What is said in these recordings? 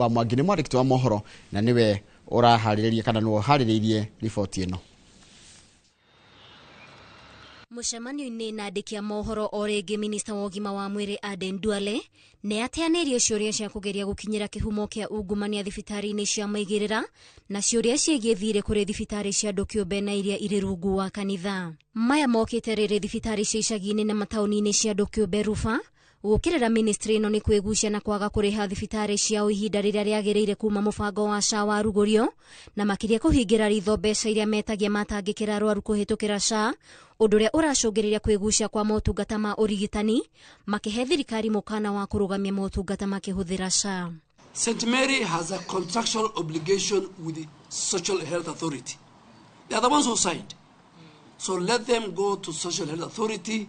Wa Mwangi nĩ mwandĩki wa mohoro na nĩwe ũraharĩrĩria kana nĩwe ũharĩrĩirie riboti ĩno. Mũcemanio-inĩ na andĩki a mohoro o rĩngĩ, minista wa ũgima wa mwĩrĩ Aden Duale nĩ ateanĩirie ciũria cia kũgeria gũkinyĩra kĩhumo kĩa ungumania thibitarĩ-inĩ cia maigĩrĩra na ciũria ciĩgiĩ thirĩ kũrĩ thibitarĩ cia andũ kĩũmbe na iria irĩ rungu wa kanitha. Maya mokĩte rĩrĩ thibitarĩ cia icagi-inĩ na mataũni-inĩ cia andũ kĩũmbe ruba gũkĩrĩra ministry ĩno nĩ kwĩgucia na kwaga kũrĩha thibitarĩ ciao ihinda rĩrĩa rĩagĩrĩire kuma mũbango wa SHA warugũrio, na makĩria kũhingĩra ritho mbeca iria metagia matangĩkĩra arwaru kũhĩtũkĩra SHA, ũndũ ũrĩa ũracũngĩrĩria kwĩgucia kwa motungata ma ũrigitani, makĩhe thirikari mũkana wa kũrũgamia motungata makĩhũthĩra SHA. St. Mary has a contractual obligation with the Social Health Authority. They are the ones who signed. So let them go to Social Health Authority,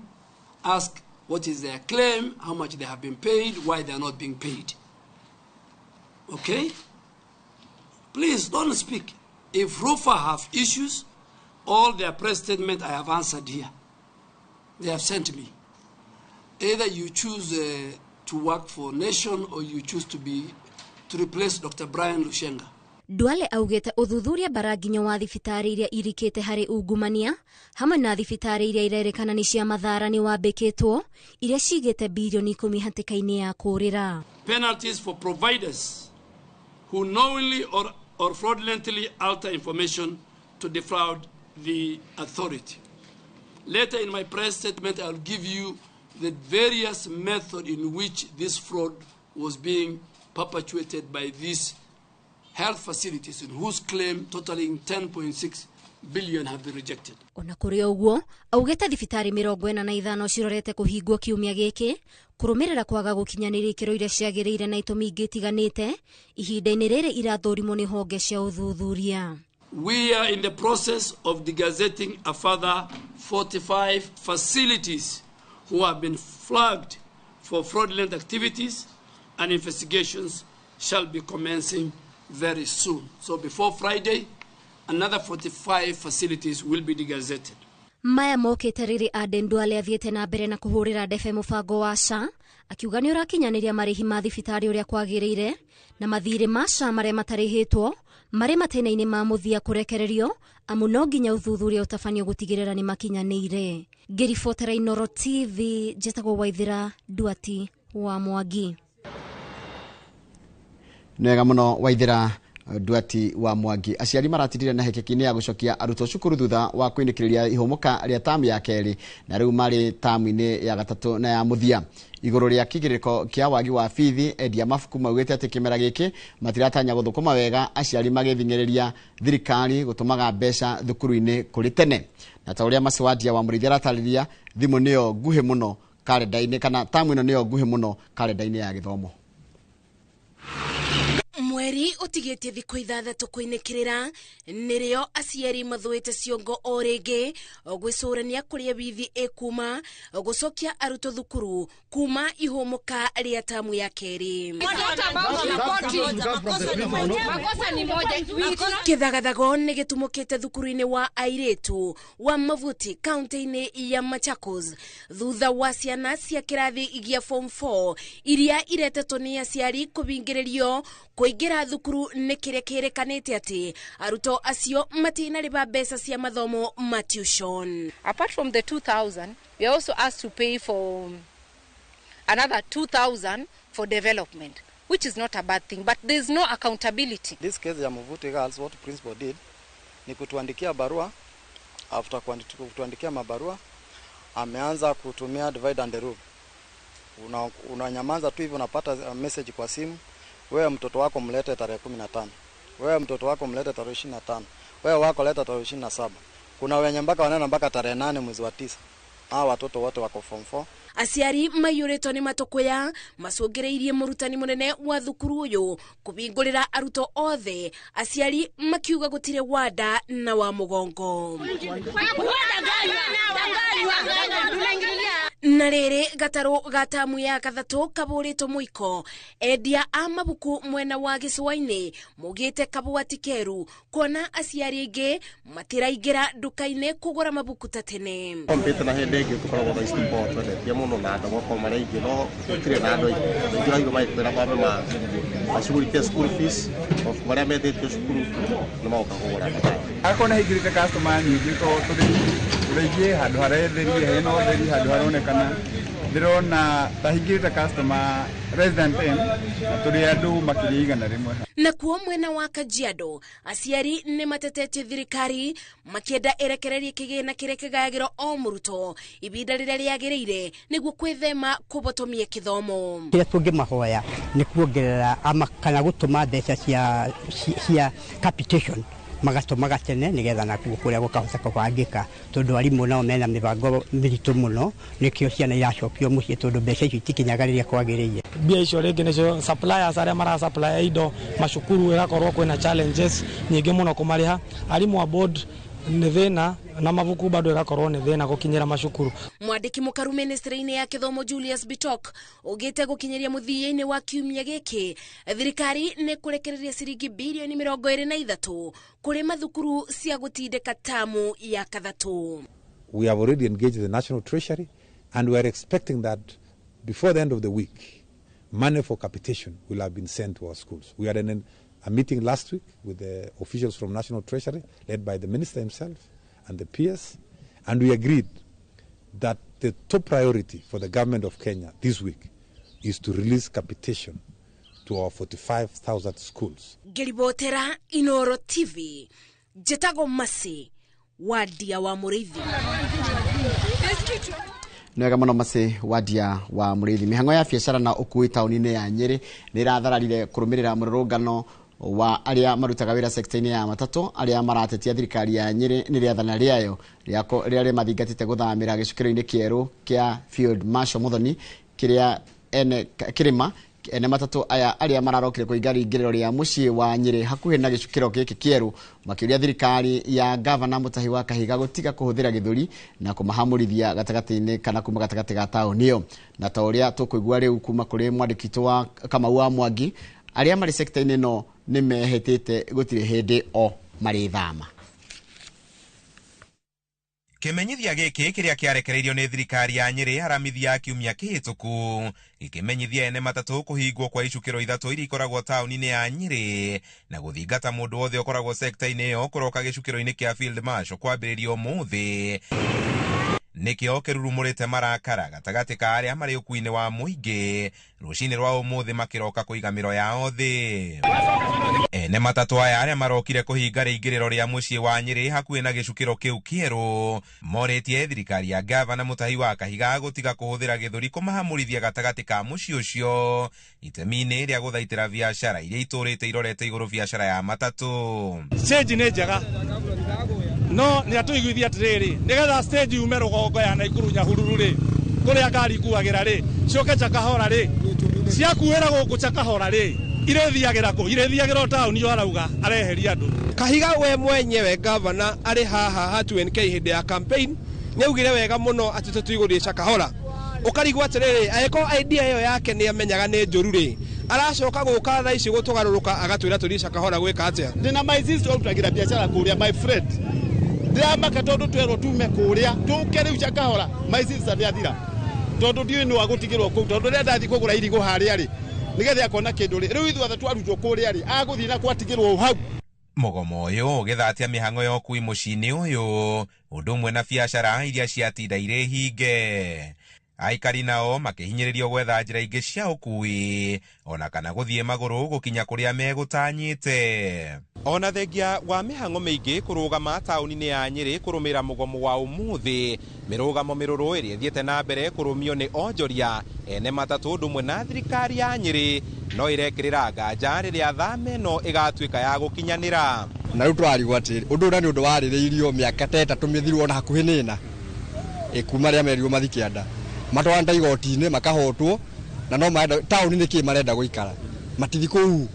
ask what is their claim, how much they have been paid, why they are not being paid. Okay? Please don't speak. If RUPHA have issues, all their press statement I have answered here. They have sent me. Either you choose to work for Nation or you choose to replace Dr. Brian Lushenga. Duale augĩte ũthuthuria mbaranginyo wa thibitarĩ iria irikĩte harĩ ungumania hamwe na thibitarĩ iria irerĩkana nĩ cia mathara nĩ wambĩkĩtwo, iria cigĩte birioni 10 hatĩka-inĩ ya kũrĩra. Penalties for providers who knowingly or fraudulently alter information to defraud the authority. Later in my press statement, I will give you the various methods in which this fraud was being perpetuated by these health facilities in whose claim totaling 10.6 billion have been rejected. Ona kũrĩ ũguo, augĩte thibitarĩ 45 cirorete kũhingwo kiumia gĩkĩ kũrũmĩrĩra kwaga gũkinyanĩria ikĩro iria ciagĩrĩire na itũmi ingĩ itiganĩte ihinda-inĩ rĩrĩ irathũrimwo nĩ honge cia ũthuthuria. We are in the process of degazetting a further 45 facilities who have been flagged for fraudulent activities, and investigations shall be commencing very soon. So before Friday, another 45 facilities will be degazetted. Maya mokĩte rĩrĩ Aden Duale athiĩte na mbere na kũhũrĩra ndebe mũbango wa SHA, akiuga nĩ ũrakinyanĩria marĩhi ma thibitarĩ ũrĩa kwagĩrĩire na mathirĩ ma SHA marĩa matarĩhĩtwo marĩ matĩna-inĩ ma mũthia kũrekererio, amu no nginya ũthuthuria ũtabanio gũtigĩrĩra nĩ makinyanĩire. Ngĩribotera Inooro TV, njĩtagwo Waithĩra Nduati wa Mwangi. Nĩwega mũno Waithĩra Nduati wa Mwangi. Aciari maratindire na hekeki-inĩ ya gũcokia arutwo cukuru thutha wa kũinĩkĩrĩria ihũmũka rĩa tamu ya kerĩ, na rĩu marĩ tamu-inĩ ya gatatũ na ya mũthia. Igũrũ rĩa kĩgirĩko kĩa wagi wa bithi, endia mabuku maugĩte atĩ kĩmera gĩkĩ matiratanya gũthũkũma wega, aciari magĩthing'ĩrĩria thirikari gũtũmaga mbeca thukuru-inĩ kũrĩ tene. Na ta ũrĩa Maciwadia wa Mũrĩithi aratarĩria, thimũ nĩyo nguhĩ mũno karenda-inĩ, kana tamu ĩno nĩyo nguhĩ mũno karenda-inĩ ya gĩthomo. Mweri ũtigĩtie thikũ 6 kũinĩkĩrĩra nĩrĩo aciari mathũĩte ciongo o rĩngĩ gwĩcũrania kũrĩa bithi ĩkuma gũcokia arutwo thukuru kuma ihũmũka rĩa tamu ya kerĩ. Kĩthagathago nĩ gĩtumũkĩte thukuru-inĩ wa airĩtu wa Mavuti kaunti-inĩ ya Machakos thutha wa ciana cia kĩrathi gĩa form 4 iria iretetwo nĩ aciari kũbingĩrĩrio kũingĩra thukuru nĩ kĩrĩa kĩrĩkanĩte atĩ arutwo acio matinarĩha mbeca cia mathomo ma tuition. Apart from the 2,000, we are also asked to pay for another 2,000 for development, which is not a bad thing, but there is no accountability. This case ya Mvuti Girls, what principal did ni kutuandikia barua. After kutuandikia mabarua, ameanza kutumia divide and rule. Unanyamaza tu hivyo, unapata message kwa simu, wewe mtoto wako mlete tarehe 15, wewe mtoto wako mlete tarehe 25, wewe wako leta tarehe 27. Kuna wenye mpaka wanaenda mpaka tarehe 8 mwezi wa 9. Hawa watoto wote wako form 4. Aciari maiyũrĩtwo nĩ matũkũya macũngĩrĩirie mũrutani mũnene wa thukuru ũyũ kũbingũrĩra arutwo othe, aciari makiuga gũtirĩ wanda na wa mũgongo. Na rĩrĩ gatarũ ga tamu ya gatatũ kabũrĩtwo mũiko, endia a mabuku mwena wa gĩcũa-inĩ maugĩte kabũa ti keru kuona aciari aingĩ matiraingĩra nduka-inĩ kũgũra mabuku ta tene. Kompyuta na hĩndĩ ĩngĩ tũkoragwo thaa ici tũkoragwo twendetie mũno na andũ gũkorwo marĩ aingĩ, no gũtirĩ na andũ aingĩ. Aingĩ ũraigua magĩkwĩra kwambe Mashughulikie school fees, mabuku marĩa metĩtio cukuru nĩ magoka kũgũra matathi. Akorwo nĩ haingĩrĩte customer nyingĩ to tũrĩ handũ haretherie hena ũtheri handũ haronekana ndĩrona ta hingĩrĩte customer less than 10 na tũrĩ andũ makĩria 100. Nakuo mwena wa Kajiado aciari nĩ matetetie thirikari makĩenda ĩrekererie kĩgĩna kĩrĩa kĩgayagĩrwo o mũrutwo ibinda rĩrĩa rĩagĩrĩire nĩguo kwĩthema kũbotomia kĩthomo. Kĩrĩa tũngĩmahoya nĩ kuongerera ama kana gũtũma mbeca cia capitation magatũmaga tene nĩgetha nakuo kũrĩa gũkahota kũbangĩka tondũ arimũ nao mena mĩbango mĩritũ mũno nĩkĩo ciana iracokio mũciĩ tondũ mbeca icio itikinyaga rĩrĩa kwagĩrĩire. Mbia icio rĩngĩ nĩcio suppliers arĩa mara supply indo macukuru ĩgakorwo kwĩna challenges nyingĩ mũno kũmarĩha arimũ a board nĩ thĩna na mabuku bado ĩgakorwo nĩ thĩna gũkinyĩra macukuru. Mwandĩki mũkaru ministry-inĩ ya kĩthomo Julius Bitok ugĩte gũkinyĩria mũthia-inĩ wa kiumia gĩkĩ thirikari nĩ kũrekereria ciringi bilioni 23 kũrĩ mathukuru cia gũtindĩka tamu ya kathatũ. We have already engaged the National Treasury and we are expecting that before the end of the week money for capitation will have been sent to our schools. We had a meeting last week with the officials from National Treasury, led by the minister himself and the PS, and we agreed that the top priority for the government of Kenya this week is to release capitation to our 45,000 schools. Ngĩribotera Inoro TV, njĩtagwo Masi Wadia wa Mũrĩithi. Nĩwega mũno Masi Wadia wa Mũrĩithi. Mĩhang'o ya biacara na ũkui taũni-inĩ ya Nyĩrĩ nĩ ĩrathararire kũrũmĩrĩra mũrũrũngano wa arĩa marutaga wĩra sekta-inĩ ya matatũ arĩa maratetia thirikari ya Nyĩrĩ nĩ rĩathana rĩayo rĩrĩa rĩmathingatĩte gũthamĩra gĩcukĩro-inĩ kĩerũ kĩa Field Marshal Muthoni kĩrĩa ene kĩrĩma ene matatũ aya arĩa mararokire kũhinga rĩingĩrĩro rĩa mũciĩ wa Nyĩrĩ hakuhĩ na gĩcukĩro gĩkĩ kĩerũ makĩũria thirikari ya gavana Mutahi wa Kahiga gũtiga kũhũthĩra gĩthũri na kũmahamũrithia gatagatĩ-inĩ kana kuma gatagatĩ ga taũni ĩyo. Na ta ũrĩa tũkũigua rĩu kuma kũrĩ mwandĩki witũ wa Kamau wa Mwangi, arĩa marĩ sekta-inĩ ĩno nĩ mehĩtĩte gũtirĩ hĩndĩ o marĩthama. Kĩmenyithia gĩkĩ kĩrĩa kĩarekereirio nĩ thirikari ya Nyĩrĩ aramithi ya kiumia kĩhĩtũku gĩkĩmenyithia ene matatũ kũhingwo kwa icukĩro ithatũ iria ikoragwo taũni-inĩ ya Nyĩrĩ na gũthingata mũndũ wothe ũkoragwo sekta-inĩ ĩyo kũroka gĩcukĩro-inĩ kĩa Field Marshal kwambĩrĩria ũmũthĩ. Nĩkĩo kĩrurumũrĩte marakara gatagatĩ ka arĩa marĩ ũkuui-inĩ wa mũingĩ rũcinĩ rwa ũmũthĩ makĩroka kũiga mĩro yao thĩ. Ene matatũ aya arĩa marokire kũhinga rĩingĩrĩro rĩa mũciĩ wa Nyĩrĩ hakuhĩ na gĩcukĩro kĩu kĩerũ morĩtie thirikari ya gavana Mutahi wa Kahiga gũtiga kũhũthĩra gĩthũri kũmahamũrithia gatagatĩ ka mũciĩ ũcio itemi-inĩ rĩa gũthaitĩra biacara iria itũrĩte irorete igũrũ biacara ya matatũ. Stage nĩ njega no nĩ atũiguithia atĩrĩrĩ nĩgetha stage yume rũgongo ya Naikuru Nyahururu rĩ kũrĩa ngari ikuagĩra rĩ cioke Chakahora rĩ ciakuĩra gũkũ Chakahora rĩ irĩthiagĩra kũ irĩthiagĩra o taũni yo arauga areheria andũ. Kahiga we mwenyewe gavana arĩ haha ha 2NK hĩndĩ ya campaign nĩaugire wega mũno atĩ tũtigũthiĩ Chakahora. Ũkarigwo atĩrĩrĩ angĩkorwo idea ĩyo yake nĩ amenyaga nĩ njũru rĩ aracoka gũka thaa ici gũtũgarũrũka agatwĩra tũthiĩ Chakahora gwĩka atĩa. Ndĩna my sister ũrutagĩra biacara kũrĩa my friend ndĩramaka tondũ twerwo tume kũrĩa tũke rĩu Chakahora my sister nĩathira tondũ ndiũĩ nũ agũtigĩrwo kũu tondũ rĩrĩa ndathiĩ kũgũra irigũ harĩa rĩ nĩgetha akona kĩndũ rĩ rĩu ithuothe twarutwo kũrĩa rĩ agũthiĩ na gwatigĩrwo hau. Mũgomo ũyũ ũgĩthatia mĩhang'o ya ũkui mũciĩ-inĩ ũyũ ũndũ ũmwe na biacara iria ciatinda irĩ hinge. Aikari nao makĩhinyĩrĩrio gwetha njĩra ingĩ cia ũkui ona kana gũthiĩ magũrũ gũkinya kũrĩa megũtanyĩte. Ona thengia wa mĩhang'o mĩingĩ kũrũgama taũni-inĩ ya Nyĩrĩ kũrũmĩrĩra mũgomo wa ũmũthĩ, mĩrũgamo mĩrũrũ ĩrĩa ĩthiĩte na mbere kũrũmio nĩ onjoria ene matatũ ũndũ ũmwe na thirikari ya Nyĩrĩ no ĩrekĩrĩra nganja rĩrĩa thama ĩno ĩgatuĩka ya gũkinyanĩra. Na rĩu tũrarigwo atĩrĩrĩ ũndũ ũrĩa nĩ ũndũ warĩrĩirio mĩaka ta ĩtatũ mĩthiru ona hakuhĩ nĩ ĩna kuma rĩrĩa merirwo mathiĩ kĩanda matwarana igoti-inĩ makahotwo na no marenda taũni nĩ kĩ marenda gũikara matithi kũu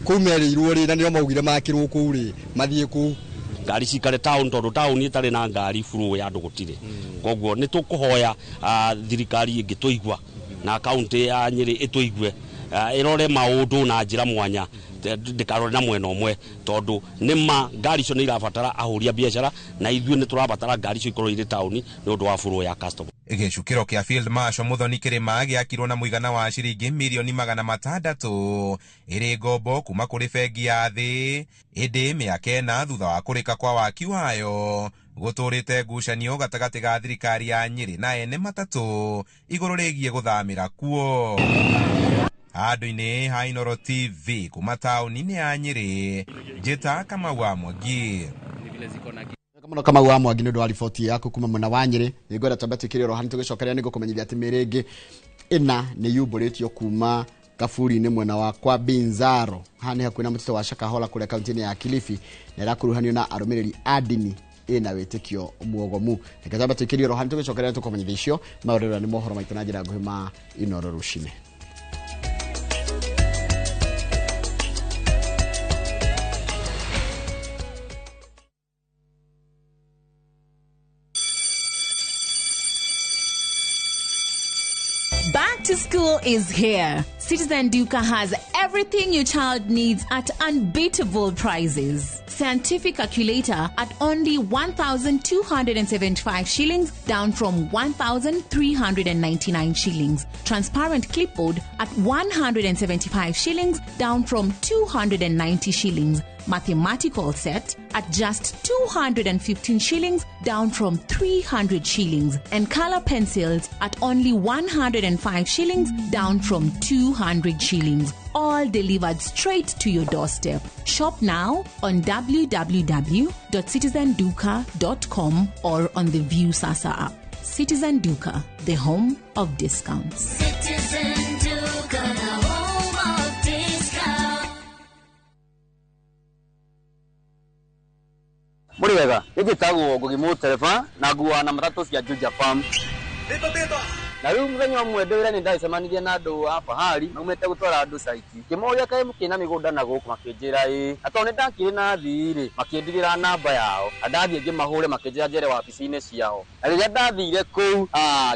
kũu merĩirwo rĩ na nĩo maugire makĩrwo kũu rĩ mathiĩ kũu. Ngari cikare taũni tondũ taũni ĩtarĩ na ngari flow ya andũ gũtirĩ. Koguo nĩ tũkũhoya thirikari ĩngĩtũigua na kaunti ya Nyĩrĩ ĩtũigue ĩrore maũndũ na njĩra mwanya ndĩkarore na mwena ũmwe tondũ nĩma ngari icio nĩ irabatara ahũri a biacara na ithuĩ nĩ tũrabatara ngari icio ikorwo irĩ taũni nĩ ũndũ wa flow ya customer. Gĩcukĩro kĩa Field Marshal Muthoni Kĩrĩma gĩakirwo na mũigana wa ciringi mirioni 600 ĩrĩ ngombo kuma kũrĩ bengi ya thĩ, ĩndĩ mĩaka 4 thutha wa kũrĩka kwa waki wayo gũtũrĩte ngucanio gatagatĩ ga thirikari ya Nyĩrĩ na ene matatũ igũrũ rĩgiĩ gũthamĩra kuo. Handũ-inĩ ha Inooro TV kuma taũni-inĩ ya Nyĩrĩ, Njĩta Kamau wa Mwangi. Muno Kamau wa Mwangi nĩ ũndũ wa riboti yaku kuma mwena wa Nyĩrĩ. Nĩngwenda twambe twĩkĩre oro hanini tũgĩcokeria nĩngũkũmenyithia atĩ mĩĩrĩ ĩngĩ 4 nĩ yumbũrĩtio kuma kaburi-inĩ mwena wa kwa Binzaro. Haha nĩ hakuhĩ na mũtitũ wa Shakahola kũrĩa kaunti-inĩ ya Kilifi, na ĩrakuruhanio na arũmĩrĩri a ndini ĩna wĩtĩkio mwogomu. Reke twambe twĩkĩre oro hanini tũgĩcokeria tũkũmenyithia icio maũndũ nĩ mohoro maitũ na njĩra nguhĩ ma Inooro rũcinĩ. Back to school is here. Citizen Duka has everything your child needs at unbeatable prices. Scientific calculator at only 1,275 shillings, down from 1,399 shillings. Transparent clipboard at 175 shillings, down from 290 shillings. Mathematical set at just 215 shillings, down from 300 shillings. And color pencils at only 105 shillings, down from 200 shillings. All delivered straight to your doorstep. Shop now on www.citizenduka.com or on the Viusasa app. Citizen Duka, the home of discounts. Citizen Duka, the home of discounts. Muri wega, njĩtagwo Ngugi Mũtereba na nguaga na matatũ cia Juja Farm. Na rĩu mũthenya ũmwe ndĩ wĩra nĩ ndacemanirie na andũ a Fahari maumĩte gũtwara andũ caiti. Ngĩmoria kaĩ mũkĩrĩ na mĩgũnda na gũkũ, makĩnjĩra ĩĩ. Na tondũ nĩ ndakĩrĩ na thii rĩ, makĩndigĩra namba yao. Na ndathiĩ ngĩmahũre makĩnjĩra njere wabici-inĩ ciao. Na rĩrĩa ndathire kũu,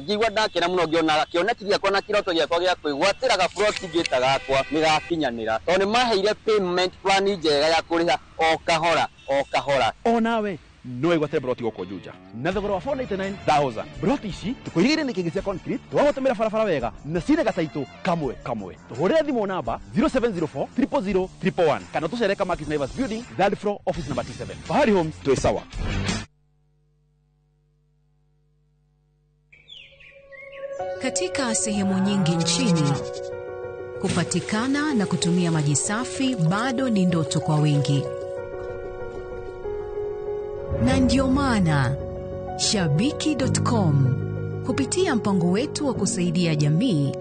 ngĩigua ndakena mũno ngĩona kĩoneki gĩakwa na kĩroto gĩakwa gĩa kwĩgwatĩra gaburoti ngĩta gakwa nĩ gakinyanĩra. Tondũ nĩ maheire payment plan njega ya kũrĩha o kahora o kahora. Onawe no wĩgwatĩre broti gũkũ Juja na thogora wa 499,000. Broti ici tũkũigĩire nĩ kĩngĩ cia concrete, twagũtũmĩra barabara wega na cina gacaitũ kamwe kamwe. Tũhũrĩre thimũ namba 0704 000 111 kana tũcere Kamakis Naivas Building, third floor, office number T7. Fahari Homes, twĩ sawa. Katika sehemu nyingi nchini, kupatikana na kutumia maji safi bado ni ndoto kwa wengi. Na ndio maana Shabiki.com kupitia mpango wetu wa kusaidia jamii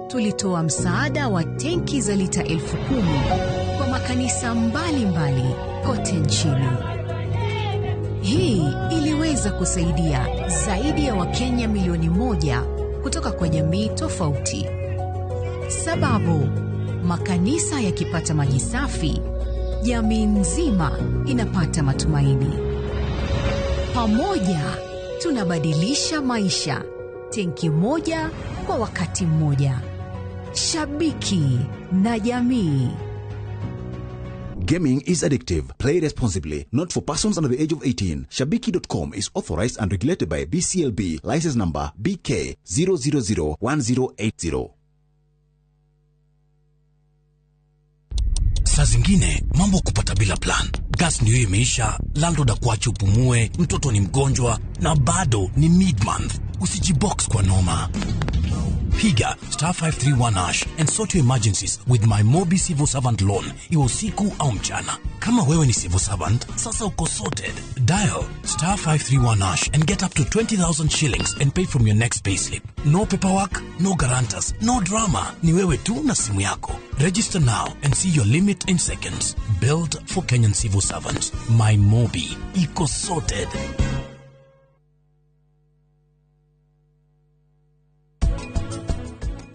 tulitoa msaada wa tenki za lita 10,000 kwa makanisa mbalimbali kote nchini. Hii iliweza kusaidia zaidi ya Wakenya milioni 1 kutoka kwa jamii tofauti. Sababu, makanisa yakipata maji safi, jamii nzima inapata matumaini. Pamoja tunabadilisha maisha, tenki moja kwa wakati mmoja. Shabiki na jamii. Gaming is addictive. Play responsibly. Not for persons under the age of 18. Shabiki.com is authorized and regulated by BCLB. License number BK 0001080. Saa zingine mambo kupata bila plan. Gas ndio imeisha, landlord akuache upumue, mtoto ni mgonjwa na bado ni mid-month. Usijibox kwa noma. Piga star 531 hash and sort your emergencies with my Mobi Civil Servant Loan, iwe usiku au mchana. Kama wewe ni civil servant, sasa uko sorted. Dial star 531 hash and get up to 20,000 shillings and pay from your next payslip. No paperwork, no guarantors, no drama. Ni wewe tu na simu yako. Register now and see your limit in seconds. Built for Kenyan civil servants. My Mobi. Iko sorted.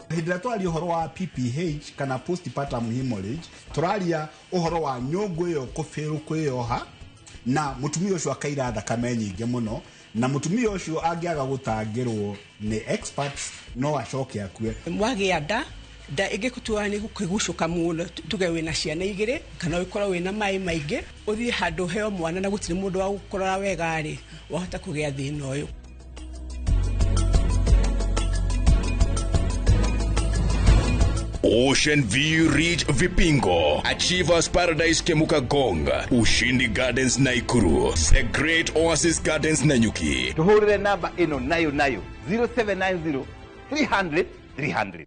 Hĩndĩ ĩrĩa tũraria ũhoro wa PPH kana postpartum hemorrhage, tũraria ũhoro wa nyũngũ ĩyo kũbĩrũ kwĩyoha na mũtumia ũcio akaira thakame nyingĩ mũno, na mũtumia ũcio angĩaga gũtangĩrwo nĩ experts no acoke akue. Wagĩa nda, nda ĩngĩgũtua nĩ gũkĩgucũka mũno, tuge wĩna ciana igĩrĩ kana ũkorwo wĩna maĩ maingĩ, ũthiĩ handũ ũheo mwana na gũtirĩ mũndũ wa gũkũrora wega rĩ, wahota kũgĩa thĩna ũyũ. Ocean View Ridge Vipingo, Achievers Paradise Kemuka Gong, Ushindi Gardens Naikuru, The Great Oasis Gardens Nanyuki. Tuhurire namba ĩno nayo nayo 0790 300 300.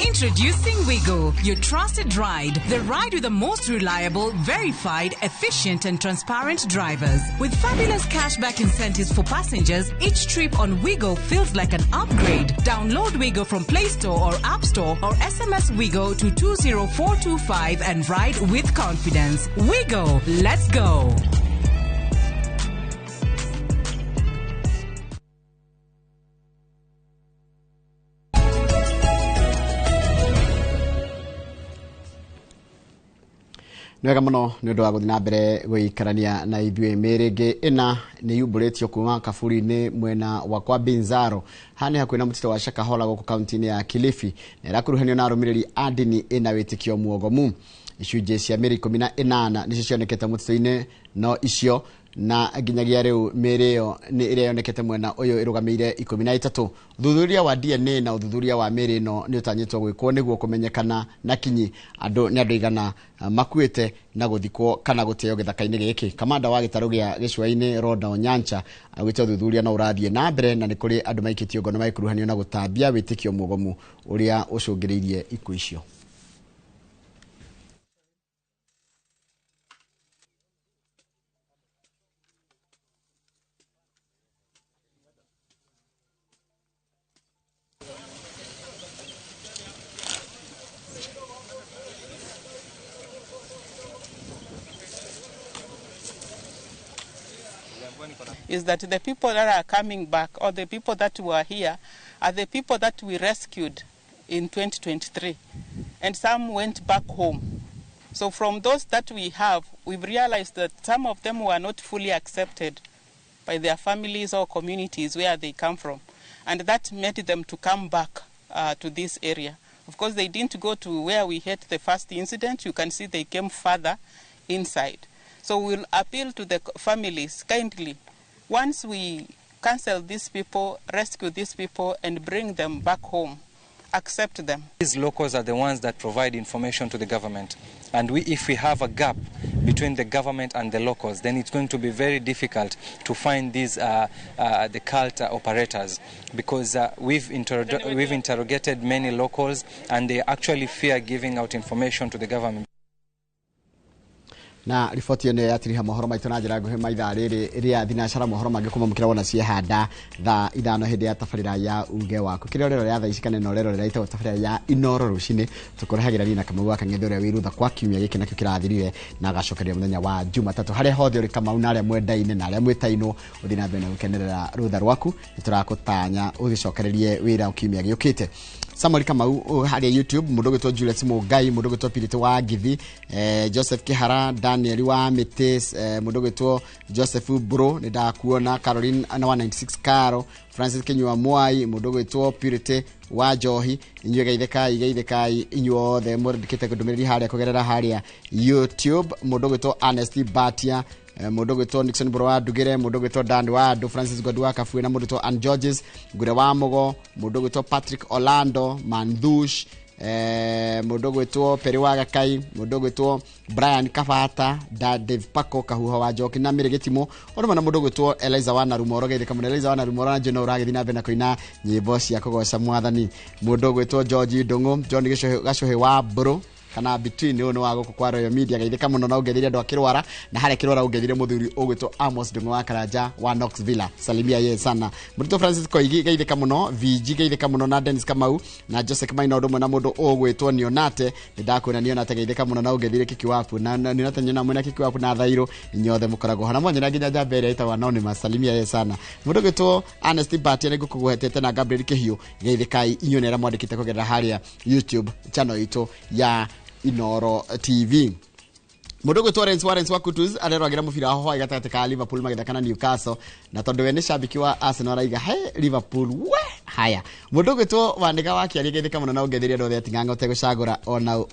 Introducing Wigo, your trusted ride. The ride with the most reliable, verified, efficient, and transparent drivers. With fabulous cashback incentives for passengers, each trip on Wigo feels like an upgrade. Download Wigo from Play Store or App Store or SMS Wigo to 20425 and ride with confidence. Wigo, let's go. Nĩ wega mũno nĩ ũndũ wa gũthiĩ na mbere gũikarania na ithuĩ. Mĩĩrĩ ĩngĩ ĩna nĩ yumbũrĩtio kuma kaburi-inĩ mwena wa kwa Binzaro, haha nĩ hakuhĩ na mũtitũ wa Shakahola gũkũ kaunti-inĩ ya Kilifi, na ĩrakuruhanio na arũmĩrĩri a ndini ĩna wĩtĩkio muogomu. Icunjĩ cia mĩĩrĩ 18 nĩcio cionekete mũtitũ-inĩ, no icio na nginyagia rĩu mĩĩrĩ ĩyo nĩ ĩrĩa yonekete mwena ũyũ ĩrũgamĩire 13. Ũthuthuria wa DNA na ũthuthuria wa mĩĩrĩ ĩno nĩ ũtanyĩtwo gwĩkwo nĩguo kũmenyekana na kinyi andũ nĩ andũ aigana makuĩte na gũthikwo kana gũteo gĩthaka-inĩ gĩkĩ. Kamanda wa gĩtarũ gĩa gĩcũa-inĩ Ronda Onyancha augĩte ũthuthuria no ũrathiĩ na mbere na nĩ kũrĩ andũ maikĩtio ngono magĩkuruhanio na gũtambia wĩtĩkio mũgomu ũrĩa ũcũngĩrĩirie ikuũ icio. Is that the people that are coming back or the people that were here are the people that we rescued in 2023, and some went back home. So from those that we have, we've realized that some of them were not fully accepted by their families or communities where they come from, and that made them to come back to this area. Of course, they didn't go to where we had the first incident. You can see they came further inside. So we'll appeal to the families kindly. Once we cancel these people, rescue these people, and bring them back home, accept them. These locals are the ones that provide information to the government. And if we have a gap between the government and the locals, then it's going to be very difficult to find these the cult operators, because we've interrogated many locals, and they actually fear giving out information to the government. Na riboti ĩno yatiriha mohoro maitũ na njĩra nguhĩ maithaa rĩrĩ rĩa thinacara. Mohoro mangĩ kuma mũkĩra wona ciehanda thaa 5 hĩndĩ ya tabarĩra ya uge waku kĩrĩa ũrerorera thaa ici kana ĩno ũrerorera ĩtagwo tabarĩra ya Inoro rũcinĩ. Tũkũrehagĩra niĩ na Kamau wa Kang'ethe ũrĩa wĩ rutha kwa kiumia gĩkĩ nakĩo kĩrathirire na agacokeria mũthenya wa Jumatatũ. Harĩa hothe ũrĩ Kamau na arĩa mwendaine na arĩa mwĩtainwo, ũthiĩ na mbere na gũkenerera rutha rwaku. Nĩ tũrakũtanya ũgĩcokererie wĩra kiumia gĩũkĩte. Samuel Kamau harĩa YouTube, mũndũ ũgwĩtwo Julius Mũngai, mũndũ ũgwĩtwo Pirito wa Ngithi, Joseph Kihara, Daniel wa Mĩtĩ, mũndũ ũgwĩtwo Joseph Bro, nĩ ndakuona, Caroline na 196 Caro, Francis Kinyua Mwai, mũndũ ũgwĩtwo Purity wa Njohi. Inyuĩ geithĩkai geithĩkai inyuothe mwandĩkĩte ndũmĩrĩri harĩa kũgerera harĩa YouTube. Mũndũ ũgwĩtwo Ernest Batia, mũndũ ũgwĩtwo Nixon Bro wa Ndugĩre, mũndũ ũgwĩtwo Dan wa Andũ, Francis Gwandu wa Kabue, na mũndũ ũgwĩtwo Ann Georges Ngure wa Mũgo, mũndũ ũgwĩtwo Patrick Orlando Mandhush, mũndũ ũgwĩtwo Peri wa Gakai, mũndũ ũgwĩtwo Brian Kabata, Dave Paco Kahuha wa Njoki na Mĩrĩ Gĩtimũ, o rĩmwe na mũndũ ũgwĩtwo Eliza wa Narumoro. Geithĩka mũno Eliza wa Narumoro, na njũĩ no ũragĩthiĩ na mbere na kũina nyĩmbo cia kũgoca Mwathani. Mũndũ ũgwĩtwo George Ndũng'ũ, John Gacũhĩ wa Mbũrũ kana between ũyũ nĩ wa gũkũ kwa Royal Media. Geithĩka mũno na ũngethire andũ a Kĩrwara, na harĩa Kĩrwara ũngethire mũthuri ũgwĩtwo Amos Ndũng'ũ wa Karanja wa Knox Villa, salimia ye sana. Mũrutwo Francis Koigi, geithĩka mũno. VG, geithĩka mũno, na Dennis Kamau na Joseph Maina, ũndũ ũmwe na mũndũ ũgwĩtwo Nionate, nĩ ndakuona Nionate, geithĩka mũno na ũngethire Kikiwapu na Nionate nyona mwena Kikiwapu na Thairũ, inyuothe mũkoragwo ho na mwanya nginya njamba ĩrĩa ĩtagwo Anonymous, salimia ye sana. Mũndũ ũgwĩtwo Ernest Batia nĩ ngũkũgwetete na Gabriel Kĩhiũ, geithĩkai inyuĩ nĩ arĩa mwandĩkĩte kũgerera harĩa YouTube channel itũ ya Inoro TV. Mũndũ ũgwĩtwo Lawrence wa Kutus areroragĩra mũbira wa hwaĩ gatagatĩ ka Liverpool magĩthaka na Newcastle, na tondũ we nĩ cambĩki wa Arsenal araiga he Liverpool we Haya, mundu gwitwo Waniga wa Kiaria, geithika muno na ungeithirie andu othe ating'ang'a utegucagura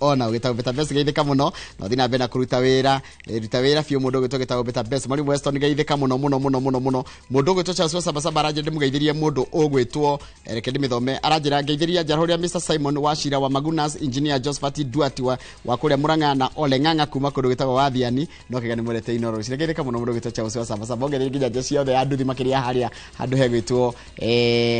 ona ugitagwo Better Best, geithika muno na uthii na mbere na kuruta wira, ruta wira biũ. Mundu gwitwo gitagwo Better Best, Mwalimu Weston, geithika muno muno muno muno muno. Mundu gwitwo Charles wa Sabasaba aranjĩra ndĩmũgeithirie mundu ũgwĩtwo, reke ndĩmĩthome, aranjĩra ngeithiria njarahũria Mr Simon wa Cira wa Magunas, Engineer Josephat Duati wa kũrĩa Murang'a na Ole Ng'ang'a kuma kũndũ gwĩtagwo Wathiani, no kĩga nĩ mwendete Inoro rũcinĩ. Geithĩka mũno mũndũ gwĩtwo Charles wa Sabasaba, ongereire nginya jeshi yothe ya nduthi makĩria harĩa handũ hegwĩtwo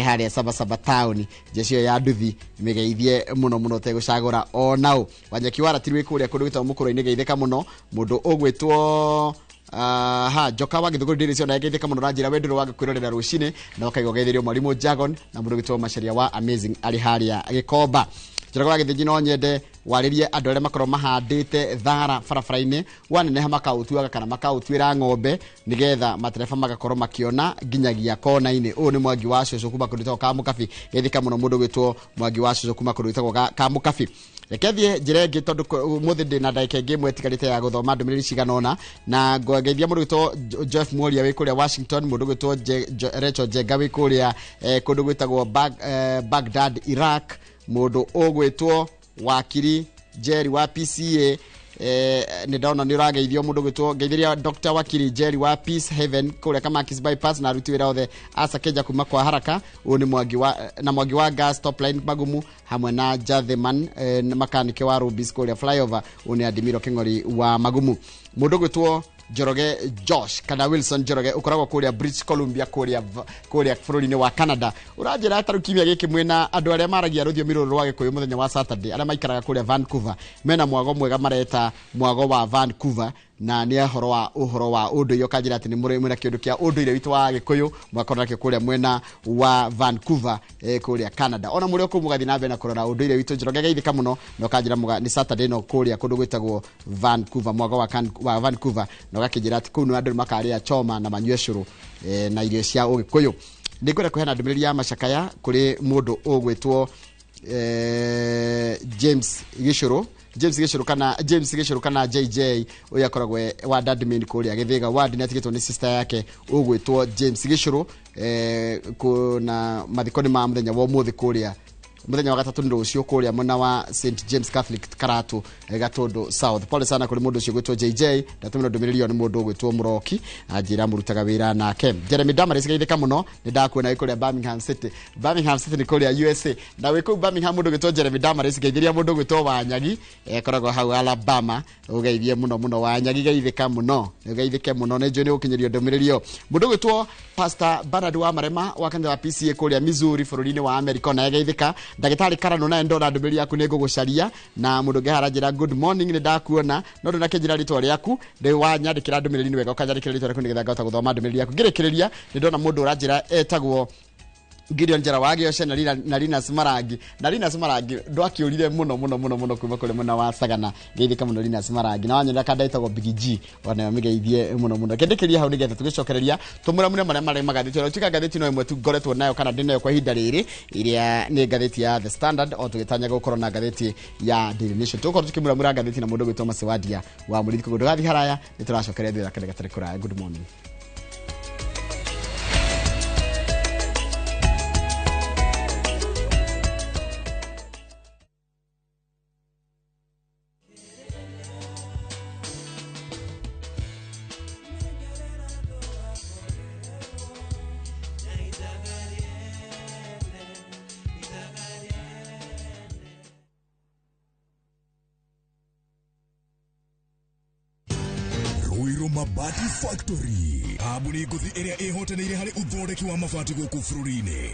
harĩa Sabasaba town, jeshi ĩyo ya nduthi mĩgeithie mũno mũno tegũcagũra onao. Wanyeki wa Ratiri wĩ kũrĩa kũndũ gwĩtagwo Mũkũrũ-inĩ, geithĩka mũno. Mũndũ ũgwĩtwo ha Njoka wa Githũngũri ndĩrĩ ciona, geithĩka mũno na njĩra wendũrũ wa kwĩrorera rũcinĩ, na ũkaigua geithĩrio Mwarimũ Jagon na mũndũ gwĩtwo Macharia wa Amazing arĩ harĩa Gĩkomba. Njoroge wa Gĩthĩnji, no nyende warĩrie andũ arĩa makorwo mahandĩte thara barabara-inĩ, waneneha makaũtuaga kana makaũtuĩra ng'ombe nĩgetha matereba magakorwo makĩona nginyagia kona-inĩ. Ũyũ nĩ Mwangi wa Cũcũ kuma kũndũ gwĩtagwo Kamũkabi. Geithĩka mũno mũndũ gwĩtwo Mwangi wa Cũcũ kuma kũndũ gwĩtagwo Kamũkabi. Reke thiĩ njĩra ĩngĩ tondũ ũmũthĩ ndĩ na ndagĩka ĩngĩ ĩmwe ĩtigarĩte ya gũthoma ndũmĩrĩri cigana ũna, na ngeithia mũndũ gwĩtwo Jeff Mworia wĩ kũrĩa Washington, mũndũ gwĩtwo Rachel Njenga wĩ kũrĩa kũndũ gwĩtagwo Baghdad, Iraq, mũndũ ũgwĩtwo Wakiri Jerry wa PCA, nĩ ndona nĩ ũrageithio mũndũ gwĩtwo, ngeithĩria Dr. Wakiri Jerry wa Peace Haven kũrĩa Kamakis Bypass na aruti wĩra othe a Sakeja kuma kwa Haraka. Ũyũ nĩ Mwangi wa na Mwangi wa Gas Top Line Magumu hamwe na Jatheman, makanike wa Rubis kũrĩa Flyover. Ũyũ nĩ Adimiro Kĩng'ori wa Magumu. Mũndũ gwĩtwo Njoroge Josh kana Wilson Njoroge ukoragwo kũrĩa British Columbia kũrĩa bũrũri-inĩ wa Canada, ũranjĩra ta rĩu kiumia gĩkĩ mwĩna andũ arĩa maragia rũthiomi rũrũ rwa Gĩkũyũ mũthenya wa Saturday, arĩa maikaraga kũrĩa Vancouver, mena mwago mwega mareta mwago wa Vancouver, na nĩ ũhoro wa ũndũire. Ũkanjĩra atĩ nĩ mũrĩ mwĩna kĩũndũ kĩa ũndũire witũ wa Gĩkũyũ mwakorwo nakĩo kũrĩa mwena wa Vancouver, kũrĩa Canada. Ona mũrĩ o kũu mũgathiĩ na mbere na kũrora ũndũire witũ. Njoroge, geithĩka mũno na ũkanjĩra nĩ Saturday no kũrĩa kũndũ gwĩtagwo Vancouver, mwago wa Vancouver, na ũgakĩnjĩra atĩ kũu nĩ andũ makarĩa choma na manyue cũrũ, na irio cia ũgĩkũyũ. Nĩ ngwenda kũheana ndũmĩrĩri ya macakaya kũrĩ mũndũ ũgwĩtwo James Gĩcũrũ, James Gĩcũrũ kana James Gĩcũrũ kana JJ, ũyũ akoragwo wa admin kũrĩa Gĩthĩga ward, nĩ atigĩtwo nĩ sister yake ũgwĩtwo James Gĩcũrũ, na mathiko nĩ ma mũthenya wa ũmũthĩ kũrĩa mũthenya wa gatatũ nĩ rũciũ kũrĩa mwena wa St James Catholic Karatu, Gatũndũ South. Pole sana kũrĩ mũndũ ũcio gwĩtwo JJ, ndatũmĩrwo ndũmĩrĩri ĩyo nĩ mũndũ ũgwĩtwo Mũroki, anjĩra mũrutaga wĩra nake. Jeremy Damaris, geithĩka mũno, nĩ ndakuona wĩ kũrĩa Birmingham City. Birmingham City nĩ kũrĩa USA, na wĩ kũu Birmingham mũndũ ũgwĩtwo Jeremy Damaris, geithĩria mũndũ ũgwĩtwo Wanyagi, akoragwo hau Alabama, ũgeithie mũno mũno Wanyagi, geithĩka mũno, ũgeithĩke mũno, nĩ njũĩ nĩ gũkinyĩrio ndũmĩrĩri ĩyo. Mũndũ ũgwĩtwo Pastor Bernard wa Marema wa kanitha wa PCA kũrĩa Missouri bũrũri-inĩ wa America, naye geithĩka. Ndagĩtarĩ Karano, naye ndona ndũmĩrĩri yaku nĩ ngũgũcaria. Na mũndũ ũngĩ haranjĩra good morning, nĩ ndakuona no ndũnakĩnjĩra rĩtwa rĩaku, rĩu wanyandĩkĩra ndũmĩrĩri nĩ wega ũkanyandĩkĩra rĩtwa rĩaku nĩgetha ngahota gũthoma ndũmĩrĩri yaku. Ngĩrĩkĩrĩria nĩ ndona mũndũ ũranjĩra etagwo Gideon Njara wa Gĩoce na Linus Marangi, na Linus Marangi ndwakĩũrire mũno mũno mũno mũno kuma kũrĩ mwena wa Sagana, geithĩka mũno Linus Marangi. Na wanyonera kanda ĩtagwo Big G, onayo mĩgeithie mũno mũno. Kĩndĩkĩria hau nĩgetha tũgĩcokereria tũmũramũre marĩa marĩ magathĩti, ona tuĩka ngathĩti no ĩmwe tu ngoretwo nayo kana ndĩ nayo kwa ihinda rĩrĩ, ĩrĩa nĩ ngathĩti ya The Standard, o tũgĩtanya gũkorwo na ngathĩti ya Daily Nation. Tũgũkorwo tũkĩmũramũra ngathĩti na mũndũ ũgwĩtwo Macewadia wa Mũrĩithi. Koguo ndũgathiĩ haraya, nĩ tũracokereria thutha kĩndũ gatarĩ kũraya. Good morning. Ruiru Mabati Factory, kambuni ngũthi ĩrĩa ĩhotanĩire harĩ ũthondeki wa mabati gũkũ bũrũri-inĩ.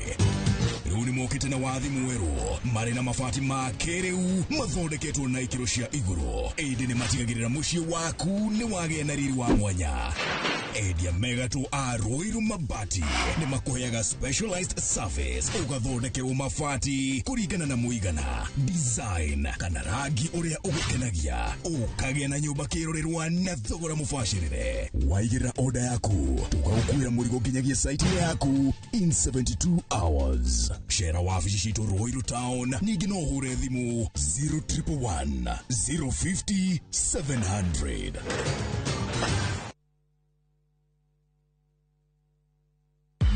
Rĩu nĩ mokĩte na wathi mwerũ, marĩ na mabati ma kĩrĩu mathondeketwo na ikĩro cia igũrũ, ĩndĩ nĩ matigagĩrĩra mũciĩ waku nĩ wagĩa na riri wa mwanya. Endia megatũ a Ruiru Mabati nĩ makũheaga specialized service, ũgathondekerwo mabati kũringana na mũigana, design kana rangi ũrĩa ũgũkenagia, ũkagĩa na nyũmba kĩrorerwa na thogora mũbacĩrĩre. Waigĩrĩra order yaku, tũgagũkuĩra mũrigo nginyagia site-inĩ yaku in 72 hours. Cera wabici citũ Ruiru Town, ningĩ no ũhũre thimũ 0111 050 700.